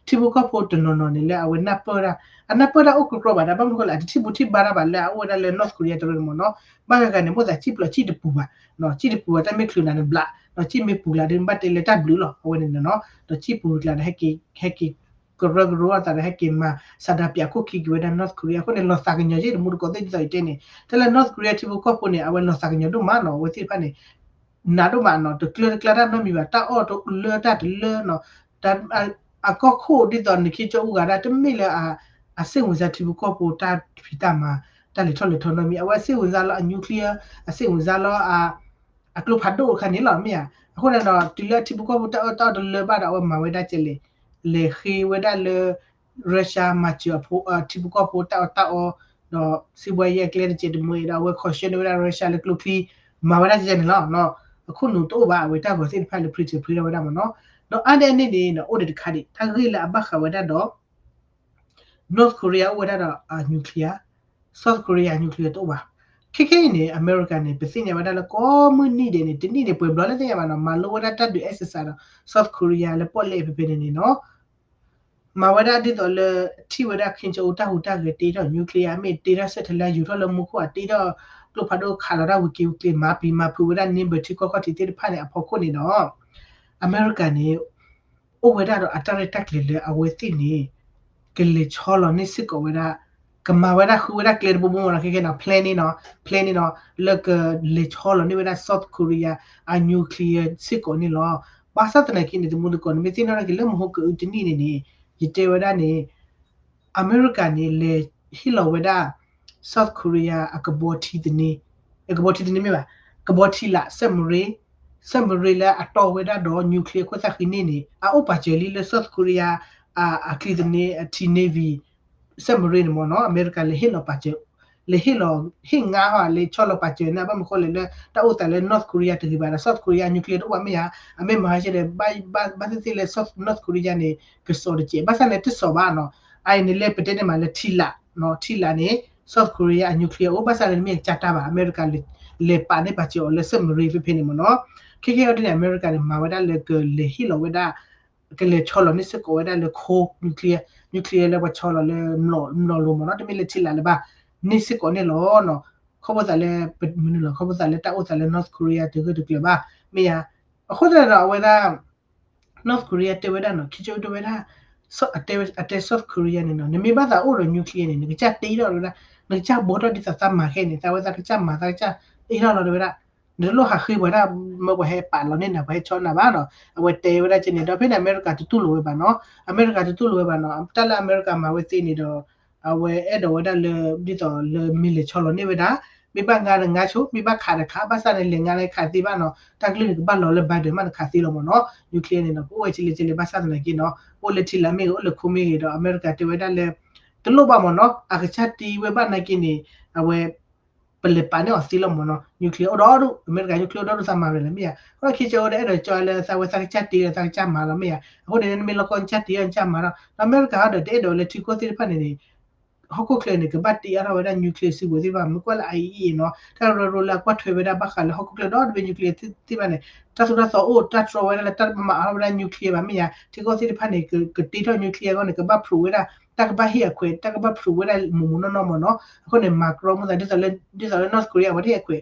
ထံဖိကီၢ်ဖိတနီၤနီၤန့ၣ် လၢအဝဲနၢ်ပၢၢ်တၢ်, အနၢ်ပၢၢ်တၢ်အိၣ်ကြီကြီဘၣ်ဒီး ဘၣ်မနုၤဃိလဲၣ် အတထံၣ်ပူၤထံၣ်ဘါတၢ်ဘၣ်လၢအအိၣ်ဝဲဒၣ်လၢ North Korea တရၢန့ၣ်မ့ၢ်နီၤ, ဘၣ်ဂၤဂၤန့ၣ် မိၣ်သးစံၣ်ပျီစံၣ်တပူၤဘၣ်, စံၣ်တပူၤဘၣ် တၢ်မ့ၢ်ချုးနၤန့ၣ်ဘျး, စံၣ်မ့ၢ်ပူၤလၢဒ်န့ၣ် ဘၣ်တဲလၢတၢ်ဘျုးလီၤ အဝဲန့ၣ်နီၤ, ဒီးစံၣ်ပူၤကျါဒီး ဟဲက့ၤ ဟဲက့ၤကရၢကရိအသးဒီး ဟဲက့ၤမၤစးဒးပၠးခိၣ်ခံက့ၤဝဲဒၣ် North Korea အဃိန့ၣ် လီၤသးကညီၤယ့ၢ်တမူတကိးသ့ၣ်ဒ်သိးယတဲန့ၣ် တၢ်လၢ North Korea ထံဖိကီၢ်ဖိန့ၣ် အဝဲလီၤသးကညီၤဒိၣ်မးနီၤ, အဝဲသ့ၣ်တဖၣ်န့ၣ် နးဒိၣ်မးနီၤ, တကျၢၤတကျါတၢ်နီတမံၤဘၣ်, တၢ်အီၣ်တလၢတၢ်တလၢနီၤ, အကီၢ်ခိၣ်ဒ်သိးနခ့ကၠီအူဂၤဒၣ် တမ့ၢ်လၢ အစ့ၣ်ဝင်စါထံဖိကီၢ်ဖိတၢ်ဖံးတၢ်မၤ တၢ်လဲၤထီၣ်လဲၤထီနီတမံၤ, အဝဲအစ့ၣ်ဝင်စါလၢအ nuclear, အစ့ၣ်ဝင်စါလၢ အကျိဖးဒိၣ်တခါန့ၣ်လီၤ မ့ၢ်ဧါ. အဃိန့ၣ်ဒီး တုၤလၢထံဖိကီၢ်ဖိတၢ်အီၣ်တၢ်အီတလၢဘၣ်ဒီး အဝဲမၤဝဲဒၣ်ကဲလဲၣ်, လဲၤဃ့ဝဲဒၣ်လၢ Russia မၤစၢၤအဖိ ထံဖိကီၢ်ဖိတၢ်အီၣ်တၢ်အီ, ဒီးစံးဘှါယဲၢ်အကျဲတစဲးတမှဲဒီး အဝဲ caution န့ၢ်ဝဲဒၣ် Russia လၢကျိချံ မၤဝဲဒၣ်ကဲန့ၣ်လီၤ. အခိၣ်နူာ်တအိၣ်ဘၣ် အဝဲတၢ်ဂီၤသ့ၣ်တဖၣ်လၢ predator ဖျ့ထီၣ်ဝဲဒၣ်မ့ၢ်နီၤ. ဒီးအါန့ၢ်အန့ၣ်န့ၣ် အိၣ်ဒံးတခါဒံး တၢ်ဂ့ၢ်လၢအဘၣ်ဃးဝဲဒၣ်ဒီး North Korea အိၣ်ဝဲဒၣ်ဒီး nuclear, South Korea nuclear တအိၣ်ဘၣ်. ခဲခဲအံၤန့ၣ် အမဲရကၤန့ၣ် ပသ့ၣ်ညါဝဲဒၣ်လၢကိးမုၢ်နံၤဒဲးန့ၣ် တနံၣ်န့ၣ် ပှဲၤဘျီလၢသ့ၣ်ညါဘၣ်နီၤ မၤလိဝဲဒၣ်တၢ်ဒုး exercise ဒီး South Korea လၢပီၣ်လဲၣ်ဖဲဖဲန့ၣ်န့ၣ်နီၤ မၤဝဲဒၣ်ဒ်သိးလၢ ထံၣ်ဝဲဒၣ် Kim Jong Un တၢ်ဟူးတၢ်ဂဲၤတ့ထီၣ် nuclear မ့ၢ်တ့ထီၣ် satellite ယူၤထီၣ်လၢမူခိၣ် အတ့ထီၣ် ကျိဖးဒိၣ်ခးလီၤတၢ်ဝံၤက့ၤဝံၤကျ့ၤ မၤပျံၤမၤဖုးဝဲဒၣ် နံဘၢၣ်ထံကီၢ်ခီၣ်ထံးသ့ၣ်တဖၣ်န့ၣ် အဖီခိၣ်န့ၣ်ဒီး အမဲရကၤန့ၣ် အိၣ်ဝဲဒၣ်ဒီးအတၢ်ရဲၣ်တၢ်ကျဲၤလၢအဝဲသ့ၣ်န့ၣ် ကလဲၤဆီလီၤန့ၢ်စ့ၢ်ကီးဝဲဒၣ် ကမၤဝဲဒၣ်ဃုဝဲဒၣ်ကျဲတဘိဘိမ့ၢ်နီၤ ခဲခဲနီၤ plan န့ၣ်နီၤ plan န့ၣ်နီၤ လၢကလဲၤဆီလီၤန့ၢ်ဝဲဒၣ် South Korea အ nuclear စ့ၢ်ကီးန့ၣ်လီၤ. ဘၣ်ဆၣ်သနာ်က့န့ၣ် တမူတကိးန့ၣ် မ့ၢ်သ့ၣ်နီၣ်ထီၣ်က့ၤလၢမဟိကအုတနံၣ်န့ၣ်န့ၣ် ယတဲဝဲဒၣ်န့ၣ် အမဲရကၤန့ၣ် လဲၤဟ့ၣ်လီၤဝဲဒၣ် South Korea အကဘီထံသန့, အကဘီထံသန့မ့ၢ်ဘၣ်, ကဘီထံလာ် submarine, submarine လၢအတီဝဲဒၣ်ဒီး nuclear ခိၣ်သၣ်ဃံန့ၣ်န့ၣ် အအိၣ်ပာ်စၢၤလံလၢ South Korea အချံသန့ အထံ navy, submarine န့ၣ်မ့ၢ်နီၤ အမဲရကၤလဲၤဟ့ၣ်လီၤပာ်စၢၤ လဲၤဟ့ၣ်လီၤ ဟ့ၣ်ငါဟီ လဲၤဆီလီၤပာ်စၢၤန့ၣ် ဘၣ်မနုၤဃိလဲၣ်လၢ တၢ်အိၣ်သးလၢ North Korea တဂ့ၤဘၣ်ဒီး South Korea nuclear တအိၣ်ဘၣ်မ့ၢ်ဧါ, အမ့ၢ်မၤဟဲကဲဒီး ဘၣ်သ့ၣ်သ့ၣ်လၢ North Korea န့ၣ် ကစီၤတကဲး ဘၣ်ဆၣ်န့ၣ် တစီၤဘၣ်နီၤ, အအံၤန့ၣ်လၢပတဲန့ၣ်မးလၢထံလာ်, ထံလာ်န့ၣ် South Korea အ nuclear အိၣ် ဘၣ်ဆၣ်န့ၣ် တမ့ၢ်ကစၢ်တၢ်ဘၣ် အမဲရကၤ လဲၤပာ်န့ၢ်ပာ်စၢၤအီၤလၢ submarine ဖဲဖဲန့ၣ်မ့ၢ်နီၤ, ခဲခဲအံၤန့ၣ် အမဲရကၤန့ၣ် မၤဝဲဒၣ်လၢကလဲၤဟ့ၣ်လီၤဝဲဒၣ် ကလဲၤဆီလီၤန့ၢ်စ့ၢ်ကီးဝဲဒၣ်လၢ coal nuclear, nuclear လၢပှၤဆီလီၤလၢ မျိာ်လိၤမ့ၢ်နီၤ တမ့ၢ်လၢထံလာ်လၢၤဘၣ်, န့ၢ်စ့ၢ်ကီးန့ၣ်လီၤနီၤ, ခီဖျိသးလၢ မနုၤလီၤ ခီဖျိသးလၢတၢ်အိၣ်သးလၢ North Korea တဂၢၢ်တကျၢၤဘၣ်, မ့ၢ်ဧါ, အဃိသတးဒီးအဝဲဒၣ် North Korea တဲဝဲဒၣ်နီၤ ခံကၠိတဲဝဲဒၣ် အတဲ South Korea န့ၣ်နီၤ နမ့ၢ်ဘၣ်သးအိၣ်ဒီး nuclear န့ၣ် နကစၢ်တ့ထီၣ်ဝဲဒၣ် နကစၢ်ဘီထီၣ်ဒ်သိးသးမၤခဲန့ၣ် သးဝဲသးကစၢ်မၤ သးကစၢ်တ့ထီၣ်လီၤတဲဝဲဒၣ်, နတလိၣ်ဟးဃ့ပှၤဒၣ် မၢပှၤဟဲပာ်လီၤန့ၢ်နၤ ပှၤဟဲဆီနၤဘၣ်နီၤ အဝဲတဲဝဲဒၣ်ကဲန့ၣ် ဒီးဖဲန့ၣ် အမဲရကၤတတူၢ်လိာ်ဝဲဘၣ်နီၤ, အမဲရကၤတတူၢ်လိာ်ဝဲဘၣ်နီၤ တၢ်လၢအမဲရကၤမၤဝဲသ့န့ၣ်ဒီး အဝဲအဲၣ်ဒိးဝဲဒၣ်လၢ ဒ်သိးလၢမ့ၢ်လဲၤဆီလီၤန့ၢ်ဝဲဒၣ်, မ့ၢ်ဘၣ်ငါဒီးငါဆိ မ့ၢ်ဘၣ်ခးဒီးခး, ဘၣ်ဆၣ်န့ၣ် လဲၤငါလၢခးသ့ဘၣ်နီၤ, တၢ်ကလုၢ်န့ၣ် ကဘၣ်လီၤလၢ Biden မးနခးသ့လီၤမ့ၢ်နီၤ, nuclear န့ၣ်နီၤ ကအိၣ်ဝဲကလဲၤကလဲၤ ဘၣ်ဆၣ်သနာ်က့နီၤ အိၣ်လၢထံလာ်မ့ၢ်ဂ့ၤ အိၣ်လၢခိမ့ၢ်ဂ့ၤဒီး အမဲရကၤတဲဝဲဒၣ်လၢ တလိၣ်ဘၣ်မ့ၢ်နီၤ အကစၢ်တ့ဝဲဘၣ်နာ်က့န့ၣ် အဝဲ ပလဲၤပာ်န့ၢ်အီၤသ့လီၤမ့ၢ်နီၤ, nuclear အိၣ်ဒီဒူၣ် အမဲရကၤ nuclear အိၣ်ဒီဒူၣ် သးမၤဝဲလဲၣ်မ့ၢ်ဧါ, အဃိခံကၠိဒီးအဲၣ်ဒိးကၠီလၢသးဝဲသးကစၢ်တ့ဒီးသးကစၢ်မၤလီၤမ့ၢ်ဧါ, အဃိန့ၣ် နမ့ၢ်လီၤကီနကစၢ်တ့ဒီးနကစၢ်မၤလီၤ, ဒီးအမဲရကၤဒီးတအဲၣ်ဒိးလၢထံကီၢ်သ့ၣ်တဖၣ်န့ၣ်န့ၣ် ဟီၣ်ခိၣ်ချၢန့ၣ် ကဘၣ်တ့အါထီၣ်ဝဲဒၣ် nuclear စုကဝဲၤသ့ၣ်တဖၣ် မ့ၢ်ကွၢ်လၢ IAEA နီၤ တၢ်ရၢရိလၢအကွၢ်ထွဲဝဲဒၣ်ဘၣ်ဃးလၢဟီၣ်ခိၣ်ချၢဒီတဘ့ၣ် nuclear သ့ၣ်တဖၣ်န့ၣ် တၢ်သိၣ်တၢ်သီအိၣ် တၢ်တြီဝဲဒၣ်လၢတၢ်မၤအါထီၣ်ဝဲဒၣ် nuclear ဘၣ်မ့ၢ်ယါ ထံကီၢ်သ့ၣ်တဖၣ်န့ၣ် ကတ့ထီၣ် nuclear အဂီၢ်န့ၣ် ကဘၣ် prove ဝဲဒၣ် တၢ်ကဘၣ်ဟ့ၣ်အခွဲး တၢ်ကဘၣ် prove ဝဲဒၣ်မူးမူးနီၢ်နီၢ်မ့ၢ်နီၤ အဃိန့ၣ် Macron မ့ၢ်သး ဒ်သိးလၢ ဒ်သိးလၢ North Korea အဝဲတဟ့ၣ်အခွဲး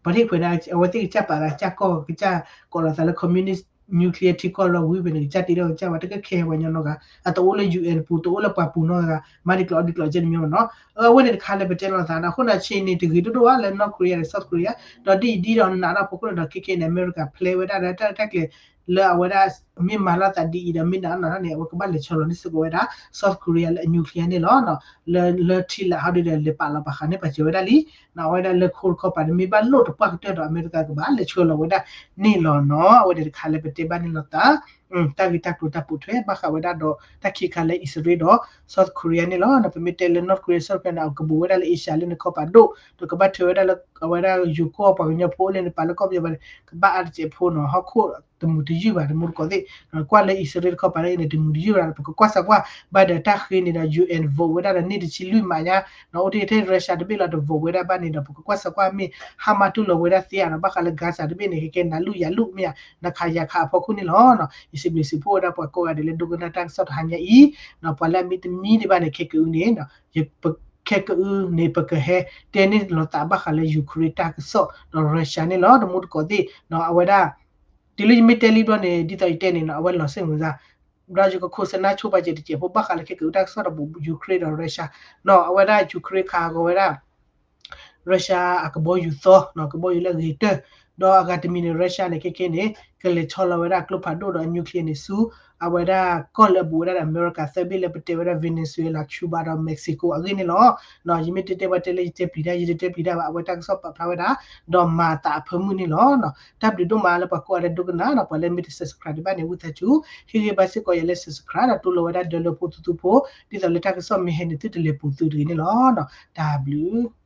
ပှၤတဟ့ၣ်ခွဲးန့ၣ် အဝဲသ့ၣ်ကစၢ်ပာ်သးကစၢ်ကီၢ် ကစၢ်ကိးလီၤသးလၢ communist nuclear ထံကီၢ်လီၤဝံၤဖဲန့ၣ် ကစၢ်တ့ထီၣ်ကစၢ်ဝဲ တကဲခဲပှၤကညီနီတဂၤ အတအိၣ်လၢ ယူၣ်အ့ၣ် ပူၤ တအိၣ်လၢပှၤပူၤနီတဂၤ မၤဒ်ကျိးအီၣ်ဒ်ကျိးကဲတမံၤမ့ၢ်နီၤ အဝဲန့ၣ်တခါလၢပတဲလိာ်သးဒီး အဃိန့ၣ် ဆ့န့ၣ် တဂ့ၤဒိၣ်ဒိၣ်ဘၣ်လၢ North Korea ဒီး South Korea ဒီးဒ်အံၤဒ်ဒီးနးတၢ်ဖိခိၣ်န့ၣ်ဒီး ခဲကဲန့ၣ် အမဲရကၤ ဖျဲဝဲဒၣ်ဒီးတၢ်တၢ်ကျဲၤ လၢအဝဲဒၣ် မ့ၢ်မၤလိာ်သးဒ်အံၤဒီး မ့ၢ်နးနးထီၣ်န့ၣ် အဝဲကဘၣ်လဲၤဆီလီၤန့ၢ်စ့ၢ်ကီးဝဲဒၣ် South Korea လၢအ nuclear န့ၣ်လီၤ. လၢ လၢထံလာ်ဟီဒုဒီး လဲၤပာ်လီၤပာ်ဃာ်န့ၢ်ပာ်စၢၤဝဲဒၣ်လံ. အဝဲဒၣ်လၢခိတခီပၤန့ၣ် မ့ၢ်ဘၣ်လိၣ်တပှၢ်ကတၢၢ်ဒီး အမဲရကၤကဘၣ်လဲၤဆီလီၤဝဲဒၣ်န့ၣ်လီၤနီၤ. အဝဲန့ၣ်တခါလၢပတဲဘၣ်န့ၣ်လီၤသး တၢ်ဂ့ၢ်တၢ်ကျိၤတၢ်ပိာ်ထွဲဘၣ်ဃးဝဲဒၣ်ဒီး တၢ်ခံခါလၢအံၣ်စရ့လးဒီး South Korea န့ၣ်လီၤ. ပမ့ၢ်တဲလၢ North Korea South Korea န့ၣ် အကဘူးဝဲဒၣ်လၢ Asia လၢန့ၣ်ခီပၤဒိၣ် ဒီးကဘၣ်ထွဲဝဲဒၣ်လၢ အဝဲဒၣ်ယိၤကီၢ်ပှၤကညီဖိလၢန့ၣ် ပာ်လၢကီၢ်ပယီၤဘၣ်န့ၣ် ကဘၣ်အါတစဲးဖိနီၤ ဟီၣ်ခိၣ်တမုာ်တယုၢ်ဘၣ် တမူတကိးသ့ၣ် ကွၢ်လၢအံၣ်စရ့လးတခီပၤန့ၣ် တမုာ်တယုၢ်ဘၣ် ပကကွၢ်စၢ်ကွၢ် ဘၣ်ဒီးတၢ်ဃ့န့ၣ်ဒီး ယူၣ်အ့ၣ် vote ဝဲဒၣ်ဒီးန့ၢ်တဆံလွံၢ်မးညါ နီၢ်အိၣ်တ့ၢ်ထဲ Russia တဘ့ၣ်လီၤတ vote ဝဲဒၣ်ဘၣ်န့ၣ်ဒီး ပကကွၢ်စၢ်ကွၢ်မ့ၢ် ဟါမးတူၢ်လိာ်ဝဲဒၣ်သ့ဧါနီၤ ဘၣ်ဃးလၢ Gaza တဘ့ၣ်န့ၣ် ခဲကဲနၤလူၢ်ယၤလူၢ်မ့ၢ်ဧါ နခးယၤခးအဖီခိၣ်န့ၣ်လီၤ. ယစံးဘျုးစံးဖှိၣ်ဝဲဒၣ်ပှၤကိးဂၤဒဲးလၢဒိကနၣ်တၢ်ကစီၣ်တဟါညါအံၤ ပှၤလၢအမ့ၢ်တမံဒံးဘၣ်န့ၣ် ခဲကအုန့ၣ် ယ ပ ခဲကအုန့ၣ် ပကဟဲတဲန့ၢ်လိာ်သးဘၣ်ဃးလၢ Ukraine တၢ်ကစီၣ်ဒီး Russia န့ၣ်လီၤ. တမူတကိးသ့ၣ် အဝဲဒၣ် တုၤလၢယမ့ၢ်တဲလံဘျီန့ၣ် ဒ်သိးယတဲန့ၣ်နီၤ အဝဲလီၤစ့ၢ်မုာ်စၢ် ဘျီယကခိၣ်စနၢ်ဆိပာ်စဲးတစဲးဖိ ဘၣ်ဃးလၢခဲကအုတၢ်ကစီၣ်ဒီး Ukraine ဒီး Russia နီၤ အဝဲဒၣ် Ukraine ခးဂီၤဝဲဒၣ် Russia အကဘီယူၤသီ ကဘီယူၤလၢအဂ့ၤကတၢၢ် ဒီးအဂၤတမံၤန့ၣ် Russia န့ၣ် ခဲခဲန့ၣ် ကလဲၤဆီလီၤဝဲဒၣ်ကျိဖးဒိၣ်ဒီး nuclear န့ၣ်ဆူ အဝဲဒၣ်ကီၢ်လၢအဘူးဝဲဒၣ်ဒီး အမဲရကၤသၢဘ့ၣ်လၢပတဲဝဲဒၣ် Venezuela, Cuba ဒီး Mexico အဂ့ၢ်န့ၣ်လီၤ. ယမ့ၢ်တဲတဲပှၤတဲလၢယတဲပျံၤတၢ် ယတတဲပျံၤတၢ်ဘၣ် အဝဲတၢ်ကစီၣ်ပာ်ဖျါဝဲဒၣ် ဒီးမၤသးအဖၢမုၢ်န့ၣ်လီၤ. တၢ်ဘျုးဒိၣ်မးလၢပှၤကိးဂၤဒဲးဒိကနၣ်ဒီး ပှၤလၢမ့ၢ်တ subscribe တဘၣ်န့ၣ် ဝံသးစူၤ ဟ့ၣ်ဂံၢ်ဘါစ့ၢ်ကီးယၤလၢ subscribe ဒီးတိၢ်လိာ်ဝဲဒၣ်ဒၢလၢဖိသူသူဖိ ဒ်သိးလၢတၢ်ကစီၣ်မ့ၢ်ဟဲန့ၣ် သုတလဲၤပူၤသုတဂ့ၤန့ၣ်လီၤ. တၢ်ဘျုး